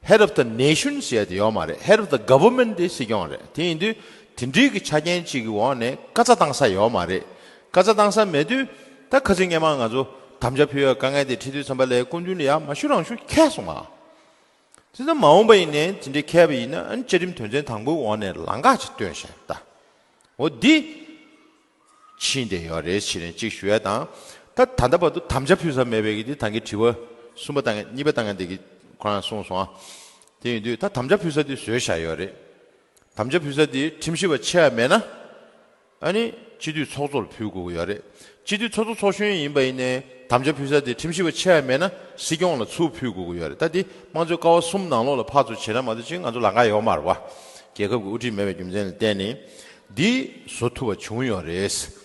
Head of the nation ཟེར་ཡ་དེ་ཡོད་མ་རེད། Head of the government དེ་སྲིད་སྐྱོང་རེད། དེ་ཡིན་དུས་དེ་འདྲའི་གི་ཆ་རྐྱེན་གཅིག་གི་འོག་ནས་བཀའ་རྩ་བཏང་ས་ཡོད་མ་རེད། བཀའ་རྩ་བཏང་ས་མེད་དུས་ད་ཁ་སང་སྔས་མ་ང་ཚོ་དམ་བཅའ་ཕུལ་ཡ་དཀའ་ངལ་དེ་འཕྲད་དུས་ཙམ་པ་ལ་སྐུ་མདུན་ལ་ཡ་མ་ཞུ་རང་ཞུ་ཁྱེར་སོང་ང་། དེ་ཚོ་མ་འོངས་པ་ཡིན་ནའི་དེ་འདྲའི་ཁྱེར་བ་ཡིན་ན་ཨ་ནི་བཅའ་ཁྲིམས་དོན་ཚན་དང་པོའི་འོག་ནས་ལམ་ཁ་ཅིག་སྟོན་བཞག་ད། འོ་འདི། ཕྱིན་བསྡད་ཡོད་རེད་ཟེར་ནས་གཅིག་ཞུ་ཡ་དང་། ད་ད་ལྟ་བར་དུ་དམ་བཅའ་ཕུལ་ས་མེད་པའི་གི་འདི་ད་གིན་དྲི་བ་གསུམ་པ་དང་གཉིས་པ་དང་འདི་གི་ཁོ་རང་གསུངས་སོང་ཨ། དེ་ཡིན་དུས་ད་དམ་བཅའ་ཕུལ་ས་འདི་བཟོས་བཞག་ཡོད་རེད། དམ་བཅའ་ཕུལ་ས་འདི་ཁྲིམས་ཞིབ་པ་ཆེ་བ་མེད་ན། ཨ་ནི་སྤྱི་འཐུས་ཚོགས་གཙོ་ལ་ཕུལ་དགོས་ཀྱི་ཡོད་རེད། སྤྱི་འཐུས་ཚོགས་གཙོ་ཚོགས་གཞོན་ཡིན་པ་ཡིན་ནའི་དམ་བཅའ་ཕུལ་ས་འདི་ཁྲིམས་ཞིབ་པ་ཆེ་བ་མེད་ན་སྲིད་སྐྱོང་ལ་ཚུར་ཕུལ་དགོས་ཀྱི་ཡོད་རེད། ད་འདི་དམངས་གཙོའི་ཀ་བ་གསུམ་ནང་ལོགས་ལ་ཕར་ཚུར་བྱེད་ན་མ་གཏོགས་ཅིག་ང་ཚོ་ལམ་ཁ་ཡོད་མ་རེད་བ། རྒྱལ་ཁབ་ཀྱི་དབུ་ཁྲིད་མེད་པའི་རྒྱུ་མཚན་ལ་བརྟེན་ནས་འདི་བཟོ་ཐུབ་པ་བྱུང་ཡོད་རེད།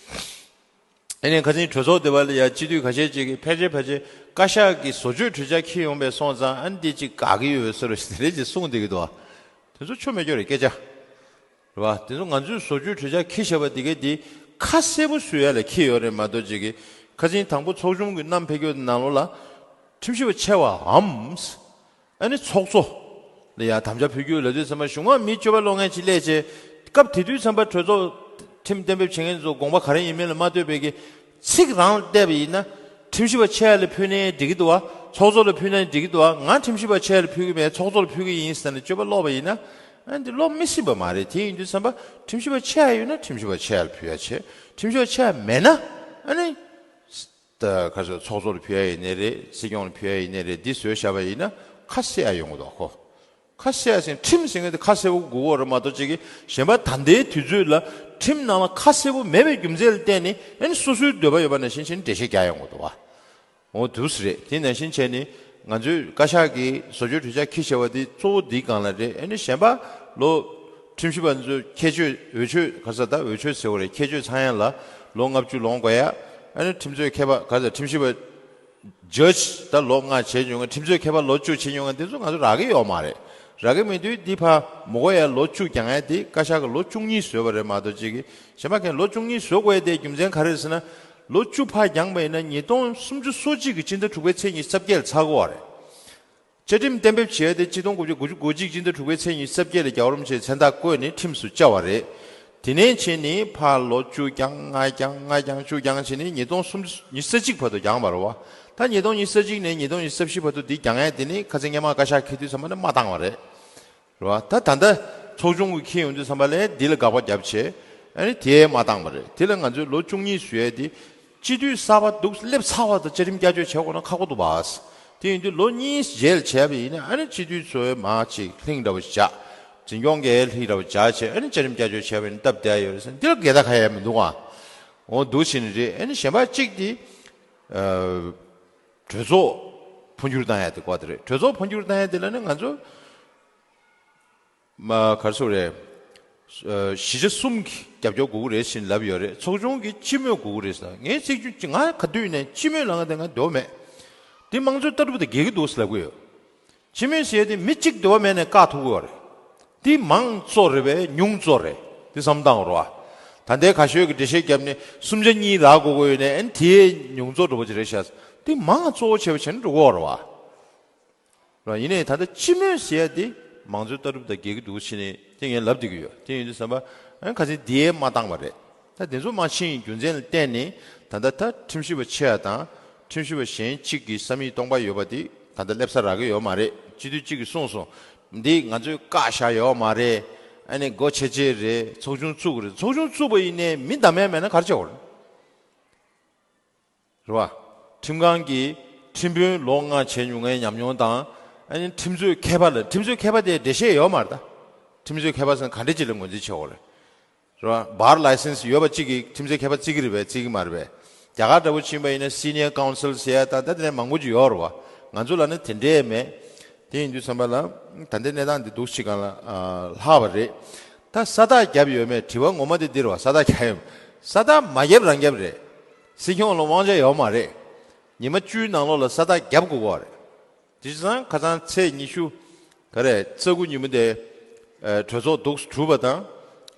ཨ་ནི་ཁ་སང་གྲོས་ཚོགས་དེ་བ་ལ་ཡ་སྤྱི་འཐུས་ཁ་ཤས་ཅིག་གིས་ཕལ་ཆེར་ཕལ་ཆེར་བཀའ་ཤག་གི་བཟོ་བཅོས་གྲོས་འཆར་འཁྱེར་ཡོང་པའི་སོང་ཙང་ཨ་ནི་འདི་ཅིག་དགག་གི་ཡོད་ཟེར་རོ་ཞེས་དེ་འདྲས་ཅིག་གསུངས་བསྡད་ཀྱི་འདུག་བ། དེ་ཚོ་ཆོ་མེད་སྐྱོ་རེད་སྐད་ཆ། རེད་བ། དེ་ཚོ་ང་ཚོས་བཟོ་བཅོས་གྲོས་འཆར་འཁྱེར་བཞག་པ་དེ་གས་དེ་ཁ་གསལ་པོ་བཟོ་ཡ་ལ་འཁྱེར་ཡོད་རེད་མ་གཏོགས་ཅིག་གིས་ཁ་སང་དང་པོ་ཚོགས་ཆུང་གི་བསྣམས་ཕེབས་སྐྱོད་ནང་ལོགས་ལ་ཁྲིམས་ཞིབ་པ་ཆེ་བའམ། ཨ་ནི་ཚོགས་གཙོ་ལ་ཡང་དམ་བཅའ་ཕུལ་རྒྱུ་ལབ་དུས་ཙམ་པ་གཞུང་ངམ་མི་སྤྱོད་པ་སློང་མཁན་ཅིག་སླེབས་བྱས། སྐབས་དེ་དུས་ཙམ་པ་གྲོས་ཚོགས་ཁྲིམས་གཏན་འབེབས་བྱེད་མཁན་ཚོ་དགོངས་པ་ག་རེ་ཡིན་མིན་ལ་མ་ལྟོས་པའི་གི་ཚིག་རང་བལྟས་པ་ཡིན་ན། ཁྲིམས་ཞིབ་པ་ཆེ་ཡ་ལ་ཕུལ་ནའི་འགྲིག་གི་འདུག་བ། ཚོགས་གཙོ་ལ་ཕུལ་ནའི་འགྲིག་གི་འདུག་བ། ང་ཁྲིམས་ཞིབ་པ་ཆེ་ཡ་ལ་ཕུལ་གི་མེད། ཚོགས་གཙོ་ལ་ཕུལ་གི་ཡིན་ཟེར་ནས་སྤྱོད་པ་སློག་པ་ཡིན་ན། ཨ་འདི་སློག་མི་སྲིད་པ་མ་རེད། དེ་ཡིན་དུས་ཙམ་པ་ཁྲིམས་ཞིབ་པ་ཆེ་ཡ་ཡོད་ན་ཁྲིམས་ཞིབ་པ་ཆེ་ཡ་ལ་ཕུལ་ཡ་བྱེད། ཁྲིམས་ཞིབ་པ་ཆེ་ཡ་མེད་ན་ཨ་ནི། ད་ག་ཚོད་ཚོགས་གཙོ་ལ་ཕུལ་ཡ་ཡིན་ནའི་རེད། སྲིད་སྐྱོང་ལ་ཕུལ་ཡ་ཡིན་ནའི་རེད། འདི་བཟོས་བཞག་པ་ཡིན་ན་ཁ་གསལ་ཡ་ཡོང་གི་འདུག་ཁོ། ཁ་གསལ་ཟིན་ཁྲིམས་ཟིན་གི་དེ་ཁ་གསལ་པོ་དགོས་ཀྱི་ཡོད་རེད་མ་གཏོགས་ཅིག་གི་གཞན་པ་ད་ལྟའི་དུས་ཚོད་ལ་ཁྲིམས་ནང་ལ་ཁ་གསལ་པོ་མེད་པའི་རྒྱུ་མཚན་ལ་བརྟེན་ནས་ཨ་ནི་སོ་སོའི་འདོད་པ་ཡོད་པ་ནང་བཞིན་བྱས་ནས་འགྲེལ་བཤད་རྒྱག་ཡོང་གི་འདུག་བ། འོ་འདུག་སེ་རེད། དེ་ནང་བཞིན་བྱས་ནས་ང་ཚོའི་བཀའ་ཤག་གིས་བཟོ་བཅོས་གྲོས་འཆར་འཁྱེར་བཞག་པ་དེ་གཙོ་བོ་འདིའི་སྒང་ལ་རེད། ཨ་ནི་གཞན་པ་ལོ་ཁྲིམས་ཞིབ་པ་ཚོས་ཁྱད་ཆོས་འོས་ཆོས་ག་ས་ད་འོས་ཆོས་ཟེར་བ་རེད། ཁྱད་ཆོས་ཚང་ཡ་ལ་ལོ་ལྔ་བཅུ་ལོངས་དགོས་ཡ། ཨ་ནི་ཁྲིམས་རྩོད་མཁས་པ་ག་ས་ཁྲིམས་ཞིབ་པ་ཇཇ་ད་ལོ་ལྔ་བྱས་མྱོང་མཁན། ཁྲིམས་རྩོད་མཁས་པ་ལོ་བཅུ་བྱས་མྱོང་མཁན་དེ་ཚོ་ང་ཚོ་རག་གི་ཡོད་མ་རེད། རག་གི་མེད་དུས་འདི་ཕར་མི་དགོས་ཡ་ལོ་བཅུ་འགྱངས་ཡ་དེ་བཀའ་ཤག་གིས་ལོ་བཅུ་གཉིས་བཟོས་པ་རེད་མ་གཏོགས་ཅིག་གི་གཞན་པ་གན་ལོ་བཅུ་གཉིས་བཟོ་དགོས་ཡ་དེ་རྒྱུ་མཚན་ག་རེ་རེད་ཟེར་ན། ལོ་བཅུ་ཕར་འགྱངས་པ་ཡིན་ན་ཉིས་སྟོང་སུམ་ཅུ་སོ་གཅིག་གི་སྤྱི་ཟླ་དྲུག་པའི་ཚེས་ཉི་ཤུ་རྩ་བརྒྱད་ལ་ཚར་དགོས་པ་རེད། བཅའ་ཁྲིམས་གཏན་འབེབས་བྱས་ཏེ་ཆིག་སྟོང་དགུ་བརྒྱ་དགུ་བཅུ་གོ་གཅིག་སྤྱི་ཟླ་དྲུག་པའི་ཚེས་ཉི་ཤུ་རྩ་བརྒྱད་ལ་རྒྱལ་བ་རིན་པོ་ཆེའི་མཚན་རྟགས་བཀོད་ནས་ཁྲིམས་སུ་བཅའ་བ་རེད། དེ་ནས་བྱས་ནས་ཕར་ལོ་བཅུ་འགྱངས་ལྔ་འགྱངས་ལྔ་འགྱངས་བཅུ་འགྱངས་བྱས་ནས་ཉིས་སྟོང་སུམ་ཉི་ཤུ་རྩ་གཅིག་བར་དུ་འགྱངས་པ་རེད་བ། ད་ཉིས་སྟོང་ཉི་ཤུ་རྩ་གཅིག་ནས་ཉིས་སྟོང་ཉི་ཤུ་རྩ་བཞི་བར་དུ་འདི་འགྱངས་ཡས་དེ་ནི་ཁ་སང་སྔོན་མ་བཀའ་ཤག་འཁྱེར་དུས་ཙམ་པ་ནས་མ་བཏང་བ་རེད། རེད་བ། ད་ད་ལྟ་ཚོགས་ཆུང་གིས་འཁྱེར་ཡོང་དུས་ཙམ་པ་ལ་འདི་ལ་དགག་པ་བརྒྱབ་བྱས། ཨ་ནི་དེ་མ་བཏང་བ་རེད། དེ་ལ་ང་ཚོས་ལོ་བཅུ་གཉིས་བཟོས་ཡས་དེ། སྤྱི་འཐུས་གསར་པ་འདུག་སླེབས་ཚར་བ་དང་བཅའ་ཁྲིམས་བསྐྱར་བཅོས་བྱེད་དགོས་ན་ཁག་པོ་འདུག་བ། དེ་ཡིན་དུས་ལོ་གཉིས་རྗེས་ལ་བྱས་པ་ཡིན་ན་ཨ་ནི་སྤྱི་འཐུས་ཚོས་མར་ཅིག་ལྷིང་འདྲ་བོ་ཞིག་བྱ། འཛིན་སྐྱོང་གིས་ལྷིང་འདྲ་བོ་བྱ་བྱས་ཨ་ནི་བཅའ་ཁྲིམས་བསྐྱར་བཅོས་བྱས་པ་ཡིན་ན་སྟབས་བདེ་ཡོད་རེད་ཟེར། འདི་ལ་འགལ་ཟླ་གང་ཡང་མི་འདུག་ཨ། འོ་འདུག་བྱས་ནས་རེད། ཨ་ནི་གཞན་པ་གཅིག་དེ། ཨ། གྲོས་ཚོགས་འཕོ་འགྱུར་བཏང་ཡ་དེ་ཀོ་དེ་རེད། གྲོས་ཚོགས་འཕོ་འགྱུར་བཏང་ཡ་དེ་ལ་ནི་ང་ཚོ། མ་གར་སོ་རེད། ཨ། བཞི་ཆ་གསུམ་གྱི་རྒྱབ་སྐྱོར་དགོས་ཀྱི་རེད་ཟེར་ལབ་ཡོད་རེད། ཚོགས་ཆུང་གིས་སྤྱི་མོས་དགོས་ཀྱི་རེད་ཟེར། ངའི་ཚིག་བརྗོད་ང་ག་དུས་ནས་སྤྱི་མོས་ལབ་ང་དེ་ང་འདོད་མེད། དེ་དམངས་གཙོའི་ལྟ་གྲུབ་དང་འགལ་གྱི་འདུག་ཟེར་ལབ་ཀྱི་ཡོད། སྤྱི་མོས་ཟེར་དེ་མི་གཅིག་འདོད་པ་མེད་ནས་བཀག་ཐུབ་ཀྱི་ཡོད་རེད། དེ་མང་གཙོ་རེད་པས་ཉུང་གཙོ་རེད། དེ་བསམ་བཏང་རོགས། ད་ལྟའི་ཁ་ཤོས་ཀྱི་འགྲེལ་བཤད་བརྒྱབ་ནས་གསུམ་ཆ་གཉིས་རག་དགོས་ཀྱི་ཡོད་ནས་ཨན་དེ་ཉུང་གཙོ་འགྲོ་བ་ཅིག་རེད་ཤག་དེ་མང་གཙོ་བོ་བྱས་པ་བྱས་ན་འགྲོ་གི་ཡོད་རེད་བ། རེད་བ། ཡིན་ནའི་ད་ལྟ་སྤྱི་མོས་ཟེར་ཡ་དེ་མང་གཙོའི་ལྟ་གྲུབ་དང་འགལ་གྱི་འདུག་ཟེར་ནས་དེ་ངས་ལབ་བསྡད་ཀྱི་ཡོད། དེ་ཡིན་དུས་ཙམ་པ་ཨ་ཁ་སང་དེ་མ་བཏང་བ་རེད། ད་དེ་ཚོ་མ་ཕྱིན་རྒྱུ་མཚན་ལ་བརྟེན་ནས་ད་ལྟ་ད་ཁྲིམས་ཞིབ་པ་ཆེ་བ་དང་ཁྲིམས་ཞིབ་པ་གཞན་གཅིག་གི་ས་མིག་སྟོང་པ་ཡོད་པ་དེ་ད་ལྟ་སླེབས་ས་རག་གི་ཡོད་མ་རེད། སྤྱི་འཐུས་གཅིག་གིས་གསུངས་སོང་། འདི་ང་ཚོས་བཀག་བཞག་ཡོད་མ་རེད། ཨ་ནི་སྒོ་ཕྱེ་ཕྱེ་རེད། ཚོགས་ཆུང་བཙུགས་རེད། ཚོགས་ཆུང་བཙུགས་པ་ཡིན་ནའི་མི་འདམ་ཡ་མེད་ན་ག་རེ་བྱེད་དགོས་རེད། རེད་བ། ཁྲིམས་ཁང་གིས་ཁྲིམས་དཔོན་ལོ་ལྔ་བྱས་མྱོང་མཁན་ཉམས་མྱོང་དང་། ཨ་ནི་ཁྲིམས་རྩོད་མཁས་པ་ལ་ཁྲིམས་རྩོད་མཁས་པ་དེ་འགྲེལ་བཤད་ཡོད་མ་རེད་ད། ཁྲིམས་རྩོད་མཁས་པ་ཟེར་ན་ག་འདྲ་ཅིག་ལ་ངོས་འཛིན་བྱེད་དགོས་རེད། རེད་བ། bar license ཡོད་པ་གཅིག་གིས་ཁྲིམས་རྩོད་མཁས་པ་བརྩི་གི་རེད་པས་བརྩི་གི་མ་རེད་པས། རྒྱ་གར་འདྲ་བོ་ཕྱིན་པ་ཡིན་ན་senior counsel ཟེར་ཡ་ད་ད་དེ་ནས་མང་པོ་ཅིག་ཡོད་རེད་བ། ང་ཚོ་ལ་ནི་དེ་འདྲས་མེད། དེ་ཡིན་དུས་ཙམ་པ་ལ་ད་ལྟའི་གནས་སྟངས་འདི་འདུག་ཅིག་གང་ལ་ཨ་ལྷག་པ་རེད། ད་ས་རྟགས་བརྒྱབ་ཡོད་མེད་དྲི་བ་ངོ་མ་དེ་འདི་རེད་བ། ས་རྟགས་བརྒྱབ་ཡོད་མེད། ས་རྟགས་མ་བརྒྱབ་རང་བརྒྱབ་རེད། སྲིད་སྐྱོང་ལ་དབང་ཆ་ཡོད་མ་རེད། ཉི་མ་བཅུའི་ནང་ལོགས་ལ་ས་རྟགས་བརྒྱབ་དགོས་ཀྱི་རེད། དེ་བྱས་ཙང་ཁ་སང་ཚེས་ཉི་ཤུ། ག་རེ་རྩ་དགུ་ཉིན་མོ་དེ། ཨ་གྲོས་ཚོགས་འདུག་གྲུབ་པ་དང་།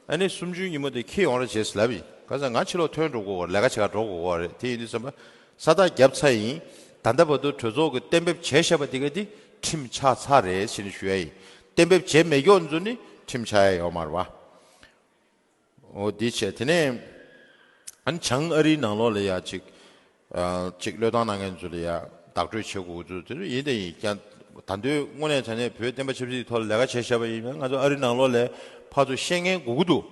ཨ་ནི་གསུམ་བཅུའི་ཉིན་མོ་དེ་འཁེལ་ཡོང་ར་བྱས་ལབ་ཡིན། ག་ས་ང་ཕྱི་ལོགས་ཐོན་འགྲོ་དགོས་ཀྱི་རེད། ལས་ཀ་བྱེད་ག་འགྲོ་དགོས་ཀྱི་རེད། དེ་ཡིན་དུས་ཙམ་པ་ས་རྟགས་བརྒྱབ་ཚར་ཡིན། ད་ལྟ་བར་དུ་གྲོས་ཚོགས་ཀྱིས་གཏན་འབེབས་བྱས་བཞག་པ་དེ་ག་དེ་ཁྲིམས་ཆགས་ཚར་རེད་ཟེར་ནས་ཞུ་ཡ་ཡིན། གཏན་འབེབས་བྱས་མེད་མཁན་ཚོ་ནི་ཁྲིམས་ཆགས་ཡ་ཡོད་མ་རེད་བ། འོ་འདི་བྱས་དེ་ནས་ཨ་ནི་བྱང་ཨ་རིའི་ནང་ལོགས་ལ་ཡ་ཅིག་ཨ་ཅིག་བློས་བཏང་གནང་མཁན་ཚོ་ལ་ཡ་བདག་སྤྲོད་བྱེད་དགོས་ཚུལ་དེ་ཚོ་ཡིན་དེ་ཡིན་ཀྱང་། ད་དུང་དངོས་གནས་དྲང་གནས་བོད་བསྟན་པ་ཆབ་སྲིད་ཐོག་ལ་ལས་ཀ་བྱས་བཞག་པ་ཡིན་ན་ང་ཚོ་ཨ་རིའི་ནང་ལོགས་ལ་ཕར་ཚུར་བཤད་མཁན་དགོས་ཀྱི་འདུག་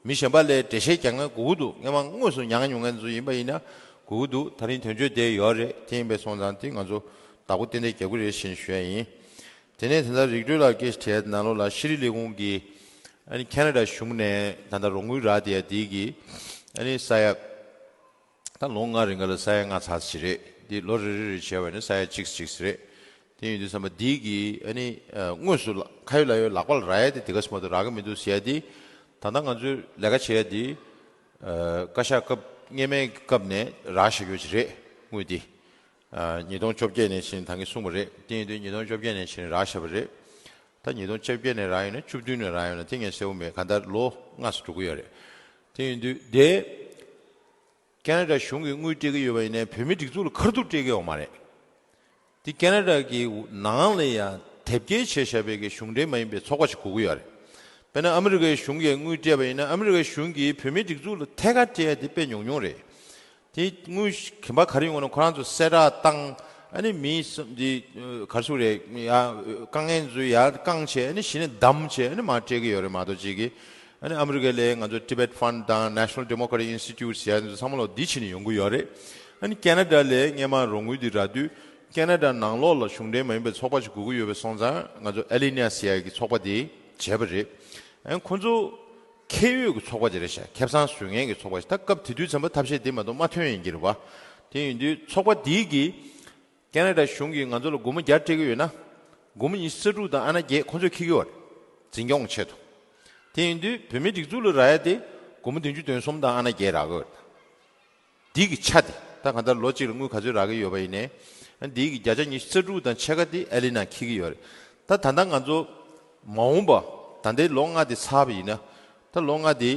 མི་གཞན་པ་ལ་འགྲེལ་བཤད་རྒྱག་མཁན་དགོས་ཀྱི་འདུག་སྔོན་མ་དངོས་སུ་མྱངས་མྱོང་མཁན་ཚོ་ཡིན་པ་ཡིན་ན་དགོས་ཀྱི་འདུག་ད་རིང་དོན་གཅོད་དེ་ཡོད་རེད། དེ་ཡིན་པས་སོང་ཙང་དེ་ང་ཚོ་བདག་པོ་ཏན་ཏན་རྒྱག་གི་རེད་ཞེས་ཞུ་ཡ་ཡིན། དེ་ནས་དེ་ལྟར་རིག་གྲོལ་ལགས་སྐད་ཆ་དྲིས་ནང་ལོགས་ལ་ཤེས་རིག་ལས་ཁུངས་ཀྱིས་ཨ་ནི་ཁེ་ན་ཌ་གཞུང་ནས་ད་ལྟ་རོགས་དངུལ་རག་བསྡད་ཡ་དེ་གི་ཨ་ནི་ས་ཡ་ད་ལོ་ལྔ་རིང་ག་ལ་ས་ཡ་ལྔ་ཚར་ཞིག་རེད། དེ་ལོ་རེ་རེ་རེ་བྱས་པ་ནི་ས་ཡ་གཅིག་གཅིག་རེད། དེ་ཡིན་དུས་ཙམ་པ་འདི་གི་ཨ་ནི་དངོས་སུ་ཁ་ཡོད་ལག་ཡོད་ལག་པ་ལ་རག་ཡ་དེ་དེ་ག་སེ་མ་གཏོགས་རག་གི་མི་འདུག་ཟེར་ཡ་དེ། ད་ལྟ་ང་ཚོས་ལས་ཀ་བྱེད་ཡ་དེ་བཀའ་ཤག་སྐབས་སྔོན་མའི་སྐབས་ནས་རག་བཞག་ཡོད་ཅིག་རེད་དངུལ་དེ། ཉིས་སྟོང་བཅོ་བརྒྱད་ནས་ཕྱིན་ད་གིན་གསུངས་པ་རེད། དེ་ཡིན་དུས་ཉིས་སྟོང་བཅོ་བརྒྱད་ནས་ཕྱིན་རག་བཞག་པ་རེད། ད་ཉིས་སྟོང་བཅོ་བརྒྱད་ནས་རག་ཡོད་ན་བཅུ་བདུན་ནས་རག་ཡོད་ན་དེ་ངས་གསལ་པོ་མེད། གང་ལྟར་ལོ་ལྔ་ཙམ་འགྲོ་གི་ཡོད་རེད། དེ་ཡིན་དུས་དེ་ཁེ་ན་ཌ་གཞུང་གིས་དངུལ་སྤྲད་ཀྱི་ཡོད་པ་ཡིན་ནའི་བོད་མིའི་སྒྲིག་འཛུགས་ལ་ཁ་ཐུག་སྤྲད་ཀྱི་ཡོད་མ་རེད། དེ་ཁེ་ན་ཌ་གི་ནང་ལ་ཡང་དེབ་སྐྱེལ་བྱས་བཞག་པའི་གི་གཞུང་འབྲེལ་མ་ཡིན་པའི་ཚོགས་པ་ཞིག་དགོས་ཀྱི་ཡོད་རེད། དཔེར་ན་ཨ་མི་རི་ཀའི་གཞུང་གིས་དངུལ་སྤྲད་པ་ཡིན་ན་ཨ་མི་རི་ཀའི་གཞུང་གིས་བོད་མིའི་སྒྲིག་འཛུགས་ལ་ཐད་ཀར་སྤྲད་ཡ་དེ་དཔེ་ཉུང་ཉུང་རེད། དེ་དངུལ་གཞན་པ་ག་རེ་ཡོང་གི་ན་ཁོ་རང་ཚོ་གསལ་བསྒྲགས་བཏང་། ཨ་ནི་མི་སུ་འདི་ག་རེ་ཟེར་རེད་ཡ། དཀའ་ངལ་ཚོ་ཡ་བསྐངས་བྱས་ཨ་ནི་གཞི་ནས་བདམས་བྱས་ཨ་ནི་མར་སྤྲད་ཀྱི་ཡོད་རེད་མ་གཏོགས་ཅིག་གི་ཨ་ནི་ཨ་མི་རི་ཀ་ལ་ང་ཚོ་Tibet Fund དང་National Democratic Institute ཟེར་ཡ་ཚོ་ཚང་མ་ལོག་འདི་བྱས་ནས་ཡོང་གི་ཡོད་རེད། ཨ་ནི་ཁེ་ན་ཌ་ལ་སྔོན་མ་རོགས་དངུལ་འདི་རག་དུས་ ཁེ་ན་ཌ་ནང་ལོགས་ལ་གཞུང་འབྲེལ་མ་ཡིན་པའི་ཚོགས་པ་ཞིག་དགོས་ཀྱི་ཡོད་པའི་སོང་ཙང་ང་ཚོ་ཨེ་ལི་ནི་ཡ་ཟེར་ཡག་གི་ཚོགས་པ་དེ་བྱས་པ་རེད། ཨན་ཁོ་ཚོ་ཁེ་ཡོད་ཀྱི་ཚོགས་པ་ཅིག་རེད་ཤག་ཁེ་བཟང་བཟོ་མཁན་གྱི་ཚོགས་པ་ཞིག་ད་སྐབས་དེ་དུས་ཙམ་པ་ཐབས་ཤེས་དེ་མ་གཏོགས་མ་ཐོན་ཡིན་གྱི་རེད་བ། དེ་ཡིན་དུས་ཚོགས་པ་དེའི་གི་ཁེ་ན་ཌ་གཞུང་གིས་ང་ཚོ་ལ་སྒོར་མོ་བརྒྱ་སྤྲད་ཀྱི་ཡོད་ན། སྒོར་མོ་ཉི་ཤུ་རྩ་དྲུག་དང་ཨ་ན་བརྒྱད་ཁོ་ཚོས་འཁྱེར་གྱི་ཡོད་རེད། འཛིན་སྐྱོང་ཆེད་དུ། དེ་ཡིན་དུས་བོད་མིའི་སྒྲིག་འཛུགས་ལ་རག་ཡ་དེ་སྒོར་མོ་བདུན་ཅུ་དོན་གསུམ་དང་ཨ་ན་བརྒྱད་རག་གི་ཡོད་རེད། འདི་གི་ཆ་དེ་ད་གང་ལྟར་ལོ་གཅིག་ལ་དངུལ་ག་ཚོད་རག་གི་ཡོད་པ་ཡིན་ནའི། འདི་གི་བརྒྱ་ཆ་ཉི་ཤུ་རྩ་དྲུག་དང་ཕྱེད་ཀ་དེ་ཨེ་ལི་ནང་འཁྱེར་གྱི་ཡོད་རེད། ད་ད་ལྟ་ང་ཚོ་མ་འོངས་པ་ད་ལྟའི་ལོ་ལྔ་དེ་ཚར་བ་ཡིན་ན། ད་ལོ་ལྔ་དེ་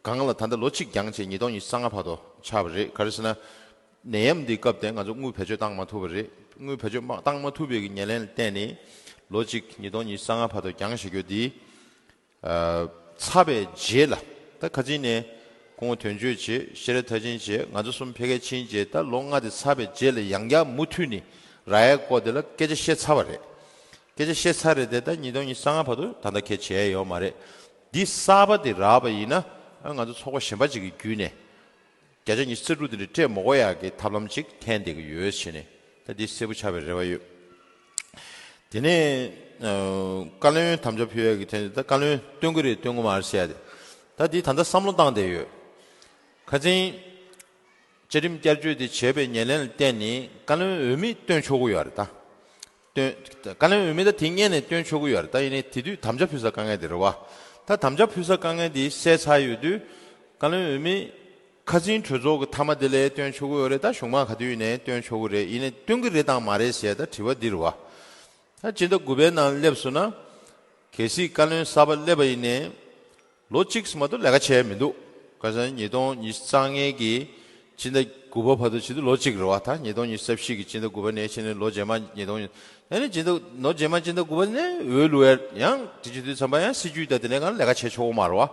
སྒང་ལ་ད་ལྟ་ལོ་གཅིག་འགྱངས་བྱས་ཉིས་སྟོང་ཉི་ཤུ་རྩ་ལྔ་བར་དུ་ཆགས་པ་རེད། ག་རེ་ཟེར་ན། ནད་ཡམས་འདིའི་སྐབས་དེ་ང་ཚོ་དངུལ་བེད་སྤྱོད་བཏང་མ་ཐུབ་པ་རེད། དངུལ་བེད་སྤྱོད་མ་བཏང་མ་ཐུབ་པའི་གི་ཉེར་ལེན་ལ་བརྟེན་ནས་ལོ་གཅིག་ཉིས་སྟོང་ཉི་ཤུ་རྩ་ལྔ་བར་དུ་འགྱངས་བཞག་རྒྱུ་འདི། ཨ། ཚར་བའི་རྗེས་ལ་ད་ཁ་སང་ནས་སྐུ་ངོ་དོན་གཅོད་བྱས། ཤེས་རབ་མཐར་ཕྱིན་བྱས། ང་ཚོ་གསུམ་ཕ་གིར་ཕྱིན་རྗེས་ད་ལོ་ལྔ་དེ་ཚར་བའི་རྗེས་ལ་ཡང་བསྐྱར་མུ་མཐུད་ནས་རག་ཡའི་སྐོར་དེ་ལ་སྐད་ཆ་བཤད་ཚར་བ་རེད། སྐད་ཆ་བཤད་ཚར་རེད་དེ་ད་ཉིས་སྟོང་ཉི་ཤུ་རྩ་ལྔ་བར་དུ་ད་ལྟ་ཁེ་བྱས་ཡོད་མ་རེད། འདི་གསར་པ་དེ་རག་པ་ཡིན་ན་ཨ་ང་ཚོ་ཚོགས་པ་གཞན་པ་ཅིག་གི་བརྒྱུད་ནས། བརྒྱ་ཆ་ཉི་ཤུ་རྩ་དྲུག་དེ་འདྲ་སྤྲད་མ་དགོས་ཡག་གི་ཐབས་ལམ་ཅིག་འཐེན་བསྡད་ཀྱི་ཡོད་ཟེར་ནས་ད་འདི་གསལ་པོ་ཆགས་པའི་རེ་བ་ཡོད། དེ་ནས་ཨ། བཀའ་བློན་དམ་བཅའ་ཕུལ་ཡག་གི་ཐད་ནས་ད་བཀའ་བློན་བཏོན་གྱི་རེད་བཏོན་གྱི་མ་རེད་ཟེར་ཡག་དེ། ད་འདི་ད་ལྟ་བསམ་བློ་བཏང་བསྡད་ཡོད། ཁ་སང་བཅའ་ཁྲིམས་བསྐྱར་བཅོས་དེ་བྱས་པའི་ཉེར་ལེན་ལ་བརྟེན་ནས་བཀའ་བློན་འོས་མི་བཏོན་ཆོག་གི་ཡོད་རེད་ད། བཏོན། བཀའ་བློན་འོས་མི་ད་དེ་སྔོན་ནས་བཏོན་ཆོག་གི་ཡོད་རེད། ད་ཡིན་ནའི་དེ་དུས་དམ་བཅའ་ཕུལ་སའི་དཀའ་ངལ་དེ་རེད་བ། ད་དམ་བཅའ་ཕུལ་སའི་དཀའ་ངལ་དེ་སེལ་ཚར་ཡོད་དུས་བཀའ་བློན་འོས་མི་ཁ་སང་གྲོས་ཚོགས་ཀྱི་མཐའ་མ་དེ་ལ་བཏོན་ཆོག་གི་ཡོད་རེད། ད་གཞུང་མང་ག་དུས་ཡིན་ནའི་བཏོན་ཆོག་གི་རེད། ཡིན་ནའི་བཏོན་གི་རེད་དང་མ་རེད་ཟེར་ད་དྲི་བ་འདི་རེད་བ། ད་སྤྱི་ཟླ་དགུ་པའི་ནང་སླེབས་སོང་ན། གལ་སྲིད་བཀའ་བློན་གསར་པ་སླེབས་པ་ཡིན་ནའི། ལོ་གཅིག་མ་གཏོགས་ལས་ཀ་བྱས་མི་འདུག་ག་ས་ཉིས་སྟོང་ཉི་ཤུ་རྩ་ལྔའི་གི་སྤྱི་ཟླ་དགུ་པ་བར་དུ་བྱེད་དུས་ལོ་གཅིག་རེད་བ། ད་ཉིས་སྟོང་ཉི་ཤུ་རྩ་བཞི་གི་སྤྱི་ཟླ་དགུ་པ་ནས་བྱས་ནས་ལོ་རྗེས་མ་ཉིས་སྟོང་ཉི་ཨ་ནི་སྤྱི་ཟླ་ལོ་རྗེས་མ་སྤྱི་ཟླ་དགུ་པ་ནས་འོས་བླུག་ཡ་ཡང་དེ་བྱེད་དུས་ཙམ་པ་ཡང་སྲིད་ཇུས་དང་དེ་ནས་གང་ལས་ཀ་བྱེད་ཆོག་གི་མ་རེད་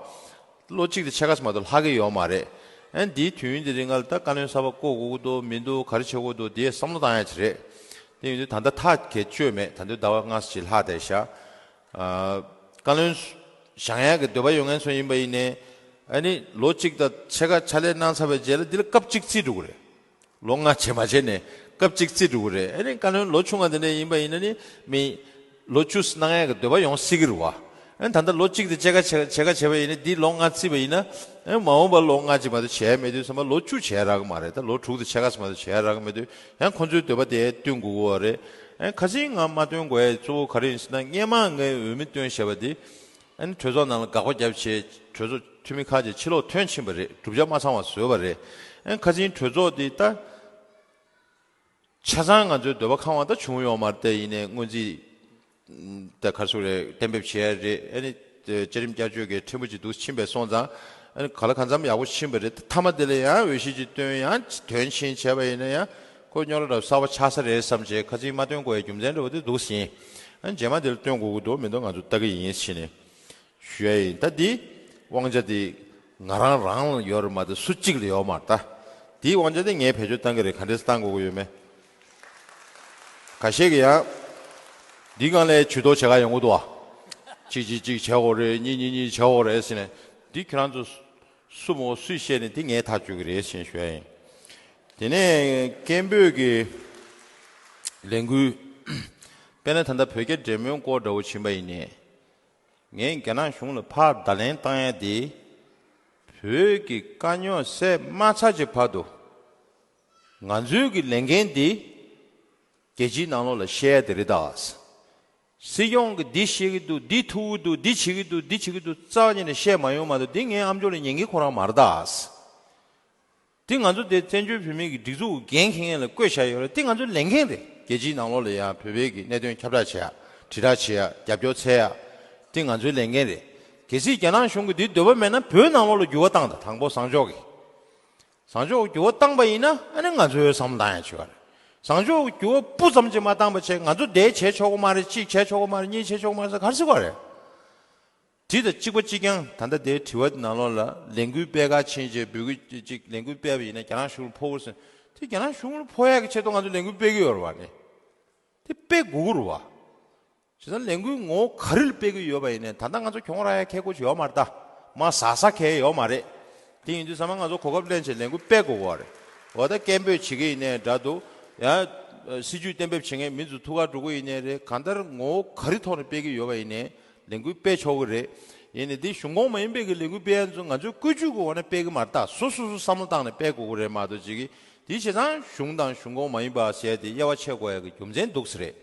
བ། ལོ་གཅིག་དང་ཕྱེད་ཀ་ཙམ་མ་གཏོགས་ལྷག་གི་ཡོད་མ་རེད། ཨ་ནི་དེའི་དུས་ཡུན་དེ་རིང་ལ་ད་བཀའ་བློན་གསར་པ་བསྐོ་དགོས་ཀྱི་འདུག་མི་འདུག་ག་རེ་བྱེད་དགོས་འདུག་དེ་བསམ་བློ་བཏང་ཡ་ཅིག་རེད། དེ་ཡིན་དུས་ད་ལྟ་ཐག་གིས་གཅོད་མེད། ད་དུང་ཟླ་བ་ལྔ་ཙམ་ཅིག་ལྷག་བསྡད་ཤག་ཨ། བཀའ་བློན་བཞེངས་ཡག་གི་འདོད་པ་ཡོད་མཁན་ཚོ་ཡིན་པ་ཡིན་ནའི། ཨ་ནི་ལོ་གཅིག་དང་ཕྱེད་ཀ་ཕྱག་ལས་གནང་ཚར་བའི་རྗེས་ལ་འདི་ལ་སྐབས་གཅིག་རྩིས་འགྲོ་གི་རེད། ལོ་ལྔ་བྱས་མ་བྱས་ནས་སྐབས་གཅིག་རྩིས་འགྲོ་གི་རེད། ཨ་ནི་བཀའ་བློན་ལོ་ཆུང་བ་དེ་འདྲ་ཡིན་པ་ཡིན་ན་ནི་མི་ལོ་བཅུ་གནང་ཡག་གི་འདོད་པ་ཡོང་སྲིད་ཀྱི་རེད་བ། ཨ་ནི་ད་ལྟ་ལོ་གཅིག་དང་ཕྱེད་ཀ་ཕྱེད་ཀ་བྱས་པ་ཡིན་ན་འདི་ལོ་ལྔ་རྩིས་པ་ཡིན་ན། ཨ་ནི་མ་འོངས་པར་ལོ་ལྔ་ཅིག་མ་གཏོགས་བྱས་མེད་དུས་ཙམ་པ་ལོ་བཅུ་བྱས་རག་གི་མ་རེད། ད་ལོ་དྲུག་དང་ཕྱེད་ཀ་ཙམ་མ་གཏོགས་བྱས་རག་གི་མེད་དུས་ཡང་ཁོ་ཚོའི་འདོད་པ་དེ་བསྟུན་དགོས་ཀྱི་ཡོད་རེད། ཨ་ནི་ཁ་སང་ང་མ་བཏོན་དགོས་ཡ་གཙོ་བོ་ག་རེ་ཡིན་ཟེར་ན། སྔས་མ་ངས་འོས་མི་བཏོན་བཞག་པ་དེ། ཨ་ནི་གྲོས་ཚོགས་ནང་ལ་དགག་པ་བརྒྱབ་བྱས་གྲོས་ཚོགས་འཐུས་མི་ཁག་ཅིག་ཕྱིར་ལོག་ཐོན་ཕྱིན་པ་རེད། གྲུབ་ཆ་མ་ཚང་བ་བཟོས་པ་རེད། ཨ་ནི་ཁ་སང་གྲོས་ཚོགས་འདི་ད་ཆ་ཚང་ང་ཚོའི་འདོད་པ་ཁེངས་པ་ད་བྱུང་ཡོད་མ་རེད། དེ་ཡིན་ནའི་སྔོན་རྩིས་ད་ག་རེ་ཟེར་དགོས་རེད། གཏན་འབེབས་བྱས་རེད། ཨ་ནི་བཅའ་ཁྲིམས་བསྐྱར་བཅོས་ཀྱི་ཕྲན་བུ་ཅིག་འདུག་ཕྱིན་པ་སོང་ཙང་། ཨ་ནི་གང་ལ་གང་འཚམ་ཡག་པོ་ཕྱིན་པ་རེད། ད་མཐའ་མ་དེ་ལ་ཡང་འོས་གཞི་ཅིག་བཏོན། ཡང་དོན་ཆེན་བྱས་པ་ཡིན་ན་ཡང་ཁོ་རྙོག་དྲ་འདྲ་བོ་གསར་པ་ཆགས་ས་རེད་བསམ་བྱས་ཁ་སང་མ་བཏོན་དགོས་ཡའི་རྒྱུ་མཚན་འདྲ་བོ་དེ་འདུག་ཟིན། ཨ་ནི་རྗེས་མ་དེ་ལ་བཏོན་དགོས་ཀྱི་འདུག་མི་འདུག་ང་ཚོ་ལྟ་གི་ཡིན་ཟེར་ནས་ཞུ་ཡ་ཡིན། ད་འདི་དབང་ཆ་དེ་ང་རང་རང་ལ་ཡོད་རེད་མ་གཏོགས་སུ་གཅིག་ལ་ཡོད་མ་རེད། ད་འདིའི་དབང་ཆ་དེ་ངས་བེད་སྤྱོད་བཏང་གི་རེད། ག་འདྲས་བཏང་དགོས་ཀྱི་ཡོད་མེད། ཁ་ཤས་ཀྱིས་ཡང་འདི་སྒང་ལ་ཇུས་གཏོགས་བྱེད་ག་ཡོང་གི་འདུག་བ། གཅིག་གཅིག་གཅིག་བྱེད་དགོས་རེད། གཉིས་གཉིས་གཉིས་བྱེད་དགོས་རེད་ཟེར་ནས། འདི་ཁྱེད་རང་ཚོ་སུ་མོ་སུས་བཤད་ནས་འདི་ངས་ཐག་གཅོད་ཀྱི་རེད་ཟེར་ནས་ཞུ་ཡ་ཡིན། དེ་ནས་སྐད་འབོད་ཀྱི་ལས་འགུལ། དཔེར་ན་ད་ལྟ་བོད་རྒྱ་འབྲེལ་མོལ་སྐོར་འདྲ་བོ་ཕྱིན་པ་ཡིན་ནའི། ངས་རྒྱ་ནག་གཞུང་ལ་ཕར་བརྡ་ལན་བཏང་ཡ་དེ། བོད་ཀྱི་དཀའ་རྙོག་སེལ་མ་ཚར་གྱི་བར་དུ། ང་ཚོའི་གི་ལས་འགན་འདི་རྒྱལ་སྤྱིའི་ནང་ལོགས་ལ་བཤད་ཡ་དེ་རེད་ད། སྲིད་སྐྱོང་གིས་འདི་བཤད་ཀྱི་འདུག་འདི་ཐུག་གི་འདུག་འདི་བྱེད་ཀྱི་འདུག་འདི་བྱེད་ཀྱི་འདུག་རྩ་བ་ཉིད་ནས་བཤད་མ་ཡོང་མ་གཏོགས། འདི་ངའི་ཨ་མཆོག་ལ་ཉན་གྱི་ཁོ་རང་མ་རེད་ད། འདི་ང་ཚོ་དེ་བཙན་བྱོལ་བོད་མིའི་གི་སྒྲིག་འཛུགས་འགན་འཁྱེར་མཁན་ལ་བསྐོས་བཞག་ཡོད་རེད། འདི་ང་ཚོའི་ལས་འགན་རེད། རྒྱལ་སྤྱིའི་ནང་ལོགས་ལ་ཡང་བོད་པའི་གི་གནད་དོན་ཁྱབ་བསྒྲགས་བྱེད་ཡ། དྲིལ་བསྒྲགས་བྱེད་ཡ། རྒྱབ་སྐྱོར་འཚོལ་ཡ། འདི་ང་ཚོའི་ལས་འགན་རེད། གལ་སྲིད་རྒྱ་ནག་གཞུང་གིས་འདིའི་འདོད་པ་མེད་ན་བོད་ནང་ལོགས་ལ་འགྱུར་བ་བཏང་དང་། དང་པོ་བཟང་ཕྱོགས་ཀྱི། བཟང་ཕྱོགས་ཀྱི་འགྱུར་བ་བཏང་པ་ཡིན་ན་ཨ་ནི་ང་ཚོའི་བསམ་བློ་བཏང་ཡ་བྱེད་པ་རེད། བཟང་ཕྱོགས་ཀྱི་འགྱུར་བ་སྤུ་ཙམ་ཅིག་མ་བཏང་པ་བྱས་ང་ཚོ་དེ་བྱས་ཆོག་གི་མ་རེད། གཅིག་བྱས་ཆོག་གི་མ་རེད། གཉིས་བྱས་ཆོག་གི་མ་རེད་ཟེར་ག་རེ་ཟེར་བ་རེད། དེ་དང་གཅིག་པ་གཅིག་རྐྱང་ད་ལྟ་དེའི་དྲི་བ་ནང་ལོགས་ལ་ལས་འགུལ་སྤེལ་ག་ཕྱིན་རྗེས་འབོད་སྐུལ་གཅིག་ལས་འགུལ་སྤེལ་བ་ཡིན་ན་རྒྱ་ནག་གཞུང་ལ་ཕོག་གི་རེད་ཟེར། དེ་རྒྱ་ནག་གཞུང་ལ་ཕོག་ཡག་གི་ཆེད་དུ་ང་ཚོ་ལས་འགུལ་སྤེལ་གི་ཡོད་རེད་བ། ནི་དེ་སྤེལ་དགོས་ཀྱི་རེད་བ། བྱས་ཙང་ལས་འགུལ་ངོ་བོ་ག་རེ་ལ་སྤེལ་གི་ཡོད་པ་ཡིན་ནའི་ད་ལྟ་ང་ཚོ་གྱོང་རག་ཡ་ཁེ་གོ་ཅིག་ཡོད་མ་རེད་ད། མ་ཟ་ས་ཁེ་ཡོད་མ་རེད། དེ་ཡིན་དུས་ཚང་མ་ང་ཚོ་གོ་སྐབས་ལེན་བྱས་ལས་འགུལ་སྤེལ་དགོས་ཀྱི་རེད། འོ་ད་སྐད་འབོད་བྱེད་ཀྱི་ཡིན་ནའི་འདྲ་འདུག་ཡང་ སྲིད་ཇུས་གཏན་འབེབས་བྱེད་མཁན་མི་ཚོ་ཐུགས་ཁ་འགྲོ་གི་ཡིན་ནའི་རེད། གང་ལྟར་ངོ་བོ་ག་རེ་ཐོག་ནས་སྤེལ་གི་ཡོད་པ་ཡིན་ནའི་ལས་འགུལ་སྤེལ་ཆོག་གི་རེད། ཡིན་ནའི་འདི་གཞུང་ཁོངས་མ་ཡིན་པའི་གི་ལས་འགུལ་སྤེལ་ཡ་ཚོ་ང་ཚོའི་བཀོད་ཇུས་ཀྱི་འོག་ན་སྤེལ་གི་མ་རེད། ད་སོ་སོ་སོ་བསམ་བློ་བཏང་ནས་སྤེལ་དགོས་ཀྱི་རེད་མ་གཏོགས་ཅིག་གི་དེའི་བྱས་ཙང་གཞུང་དང་གཞུང་ཁོངས་མ་ཡིན་པ་ཟེར་ཡ་དེ་དབྱེ་བ་ཕྱེ་དགོས་ཡ་གི་རྒྱུ་མཚན་འདུག་ས་རེད།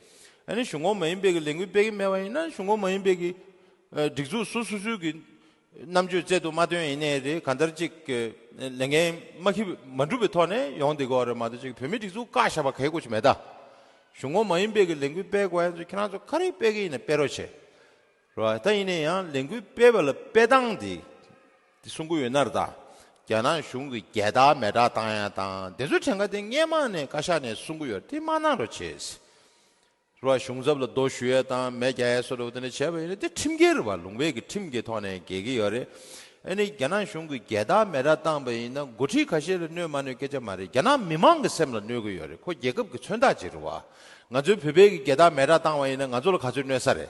ཨ་ནི་གཞུང་ཁོངས་མ་ཡིན་པའི་གི་ལས་འགུལ་སྤེལ་གི་མེད་པ་ཡིན་ན་གཞུང་ཁོངས་མ་ཡིན་པའི་གི་ཨ་སྒྲིག་འཛུགས་སོ་སོ་སོའི་གི་རྣམ་དཔྱོད་རྩལ་དུ་མ་བཏོན་ཡིན་ནའི་རེད། གང་ལྟར་ཅིག་ལས་འགན་མ་འཁྱེར་མ་འགྲུབ་པའི་ཐོག་ནས་ཡོང་བསྡད་ཀྱི་ཡོད་རེད་མ་གཏོགས་ཅིག་བོད་མིའི་སྒྲིག་འཛུགས་བཀག་བཞག་པ་གལ་དགོས་ཀྱི་མེད་ད། གཞུང་ཁོངས་མ་ཡིན་པའི་གི་ལས་འགུལ་སྤེལ་དགོས་ཡ་ཚོ་ཁྱེད་རང་ཚོ་ག་རེ་སྤེལ་གི་ཡིན་ན་སྤེལ་རོགས་བྱེད། རེད་བ། ད་ཡིན་ན་ཡང་ལས་འགུལ་སྤེལ་བ་ལ་སྤེལ་སྟངས་དེ་དེ་གསུང་གི་ཡོད་ན་རེད་ད། རྒྱ་ནག་གཞུང་གི་རྒྱལ་དར་མེ་སྲེག་བཏང་ཡ་དང་དེ་ཚོ་གྲངས་ཀ་དེ་སྔས་མ་ནས་བཀའ་ཤག་ནས་གསུང་གི་ཡོད་རེད། དེ་མ་གནང་རོགས་བྱེད། རེད་བ། གཞུང་ཚབ་ལ་རྡོ་གཞུ་ཡས་དང་མེ་རྒྱག་ཡས་སོགས་ལ་དེ་འདྲ་བྱས་པ་ཡིན་ན་དེ་ཁྲིམས་འགལ་རེད་བ། ལུང་པའི་གི་ཁྲིམས་ཀྱི་ཐོག་ནས་འགལ་གྱི་ཡོད་རེད། ཨ་ནི་རྒྱ་ནག་གཞུང་གིས་རྒྱལ་དར་མེ་སྲེག་བཏང་པ་ཡིན་ན་འགོ་ཁྲིད་ཁ་ཤས་ལ་གནོད་མ་གནོད་སྐད་ཆ་མ་རེད། རྒྱ་ནག་མི་མང་གི་སེམས་ལ་གནོད་ཀྱི་ཡོད་རེད། ཁོ་རྒྱལ་ཁབ་ཀྱི་མཚོན་རྟགས་ཅིག་རེད་བ། ང་ཚོའི་བོད་པའི་གི་རྒྱལ་དར་མེ་སྲེག་བཏང་བ་ཡིན་ན་ང་ཚོ་ལ་ག་ཚོད་གནོད་ས་རེད། རེད་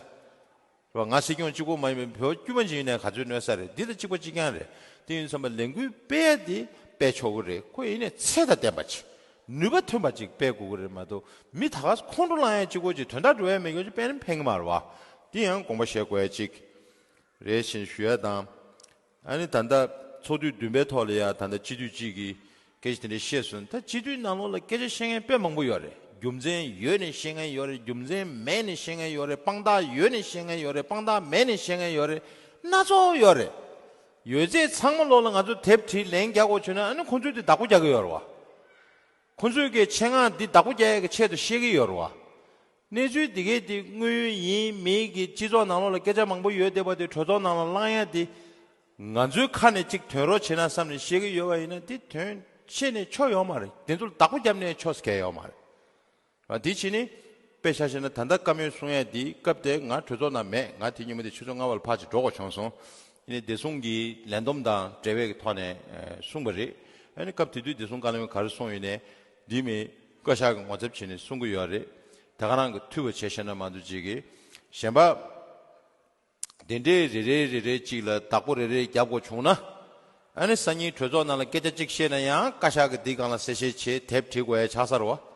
བ། ང་སྲིད་སྐྱོང་གཅིག་པོ་མ་ཡིན་པའི་བོད་དཀྱུས་མ་ཅིག་ཡིན་ནའི་ག་ཚོད་གནོད་ས་རེད། འདི་དང་གཅིག་པ་གཅིག་རྐྱང་རེད། དེ་ཡིན་ཙམ་པ་ལས་འགུལ་སྤེལ་ཡ་དེ་སྤེལ་ཆོག་གི་རེད། ཁོ་ཡིན་ནའི་ཚད་དང་ལྡན་པ་ཅིག་ནུས་པ་ཐོན་པ་ཅིག་སྤེལ་དགོས་ཀྱི་རེད་མ་གཏོགས་མི་ད་ག་ཁོང་ཁྲོ་ལངས་ཡ་གཅིག་པོ་ཅིག་དོན་དག་འགྲོ་ཡ་མེད་མཁན་ཅིག་སྤེལ་ན་ཕན་གི་མ་རེད་བ། དེ་ཡང་དགོངས་པ་བཞེས་དགོས་ཡ་གཅིག་རེད་ཞེས་ཞུ་ཡ་དང་། ཨ་ནི་ད་ལྟ་ཚོགས་དུས་བདུན་པའི་ཐོག་ལ་ཡ་ད་ལྟ་སྤྱི་འཐུས་གཅིག་གིས་སྐད་ཆ་དེ་འདྲ་བཤད་སོང་། ད་སྤྱི་འཐུས་ནང་ལོགས་ལ་སྐད་ཆ་བཤད་མཁན་དཔེ་མང་པོ་ཡོད་རེད། རྒྱུ་མཚན་ཡོད་ནས་བཤད་མཁན་ཡོད་རེད། རྒྱུ་མཚན་མེད་ནས་བཤད་མཁན་ཡོད་རེད། དཔང་རྟགས་ཡོད་ནས་བཤད་མཁན་ཡོད་རེད། དཔང་རྟགས་མེད་ནས་བཤད་མཁན་ཡོད་རེད། སྣ་ཚོགས་ཡོད་རེད། ཡོད་ཚད་ཚང་མ་ལོགས་ལ་ང་ཚོ་དེབ་བྲིས་ལན་རྒྱག་དགོས་བྱུང་ན་ཨ་ནི་ཁོང་ཚོས་དེ་བདག་པོ་རྒྱག་གི་ཡོད་རེད་བ། ཁོང་ཚོས་ཀྱི་ཆེད་མངགས་འདི་བདག་པོ་རྒྱག་ཡས་ཀྱི་ཆེད་དུ་བཤད་ཀྱི་ཡོད་རེད་བ། གནས་ཚུལ་འདི་གས་འདི་དངོས་ཡོད་ཡིན་མིན་གྱི་སྤྱི་ཚོགས་ནང་ལོགས་ལ་སྐད་ཆ་མང་པོ་ཡོད་བསྡད་པ་དེ་གྲོས་ཚོགས་ནང་ལ་བླང་ཡ་དེ་ང་ཚོའི་ཁ་ནས་གཅིག་ཐོན་རོགས་བྱེད་ན་བསམ་ནས་བཤད་ཀྱི་ཡོད་པ་ཡིན་ན་དེ་དོན་བཤད་ནས་ཆོ་ཡོད་མ་རེད། དེ་ཚོ་ལ་བདག་པོ་བརྒྱབ་ནས་ཆོ་ཟེར་མཁན་ཡོད་མ་རེད། ཨ་དེ་ཕྱིན་ནི་དཔེ་ཆ་བཞག་ན་ད་ལྟ་བཀའ་མོལ་གསུང་ཡས་འདི་སྐབས་དེ་ང་གྲོས་ཚོགས་ནང་མེད། ང་དེ་ཉིན་མོ་དེ་ཆུ་ཚོད་ལྔ་པ་ལ་ཕར་ཅིག་འགྲོ་དགོས་བྱུང་སོང་། ཡིན་ནའི་བདེ་སྲུང་གི་ལས་བསྡོམས་དང་འབྲེལ་བའི་ཐོག་ནས་ཨ་གསུངས་པ་རེད། ཨ་ནི་སྐབས་དེ་དུས་བདེ་སྲུང་བཀའ་བློན་ག་རེ་གསུངས་ཡོད་ནའི་འདི་མི་བཀའ་ཤག་གི་ངོ་ཚབ་བྱས་ནས་གསུང་གི་ཡོད་རེད། ད་ག་རང་གི་ཐུབ་པ་བྱས་བཞག་ན་མ་གཏོགས་ཅིག་གི་གཞན་པ། དེ་འདྲའི་རེ་རེ་རེ་རེ་གཅིག་ལ་བདག་པོ་རེ་རེ་རྒྱབ་དགོས་བྱུང་ན། ཨ་ནི་སང་ཉིན་གྲོས་ཚོགས་ནང་ལ་སྐད་ཆ་གཅིག་བཤད་ན་ཡང་བཀའ་ཤག་གིས་འདི་སྒང་ལ་གསལ་བཤད་བྱེད་དེབ་བྲིས་དགོས་ཡ་ཆགས་ས་རེད་བ།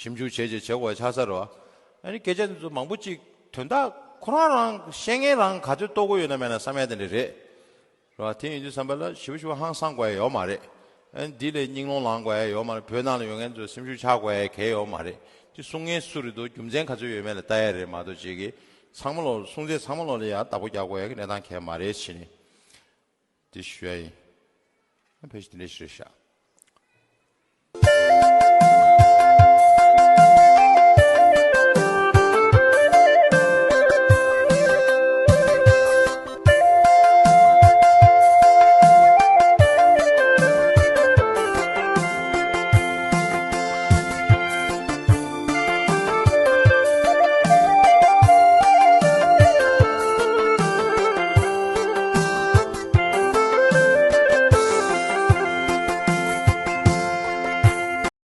ཞིབ་འཇུག་བྱས་བྱས་བྱེད་དགོས་ཡ་ཆགས་ས་རེད་བ། ཨ་ནི་སྐད་ཆ་འདི་ཚོ་མང་པོ་གཅིག་དོན་དག་ཁོ་རང་རང་བཤད་མཁན་རང་ག་ཚོད་རྟོགས་ཀྱི་ཡོད་ན་མེད་ན་བསམ་ཡ་དེ་འདྲ་རེད། རེད་བ། དེ་ཡིན་དུས་བསམ་པ་ལ་ཞིབ་ཞིབ་ཧང་སང་དགོས་ཡ་ཡོད་མ་རེད། ཨ་ནི་འདི་ལས་སྙིང་རླུང་ལངས་དགོས་ཡ་ཡོད་མ་རེད། བོད་ནང་ལ་ཡོད་མཁན་ཚོ་སེམས་ཤུགས་ཆག་དགོས་ཡ་གལ་ཡོད་མ་རེད། དེ་གསུང་མཁན་སུ་རེད་འདུག་རྒྱུ་མཚན་ག་ཚོད་ཡོད་མེད་ལ་ལྟ་ཡ་རེད་མ་གཏོགས་ཅིག་གིས་ཚང་མ་ལོ་གསུང་ཚད་ཚང་མ་ལོ་ལ་ཡ་བདག་པོ་རྒྱག་དགོས་ཡ་གི་གནས་སྟངས་གལ་མ་རེད་ཟེར་ནས་དེ་ཞུ་ཡ་ཡིན། ཨ་ཕལ་ཆེར་དེ་འདྲ་ཞིག་རེད་ཤག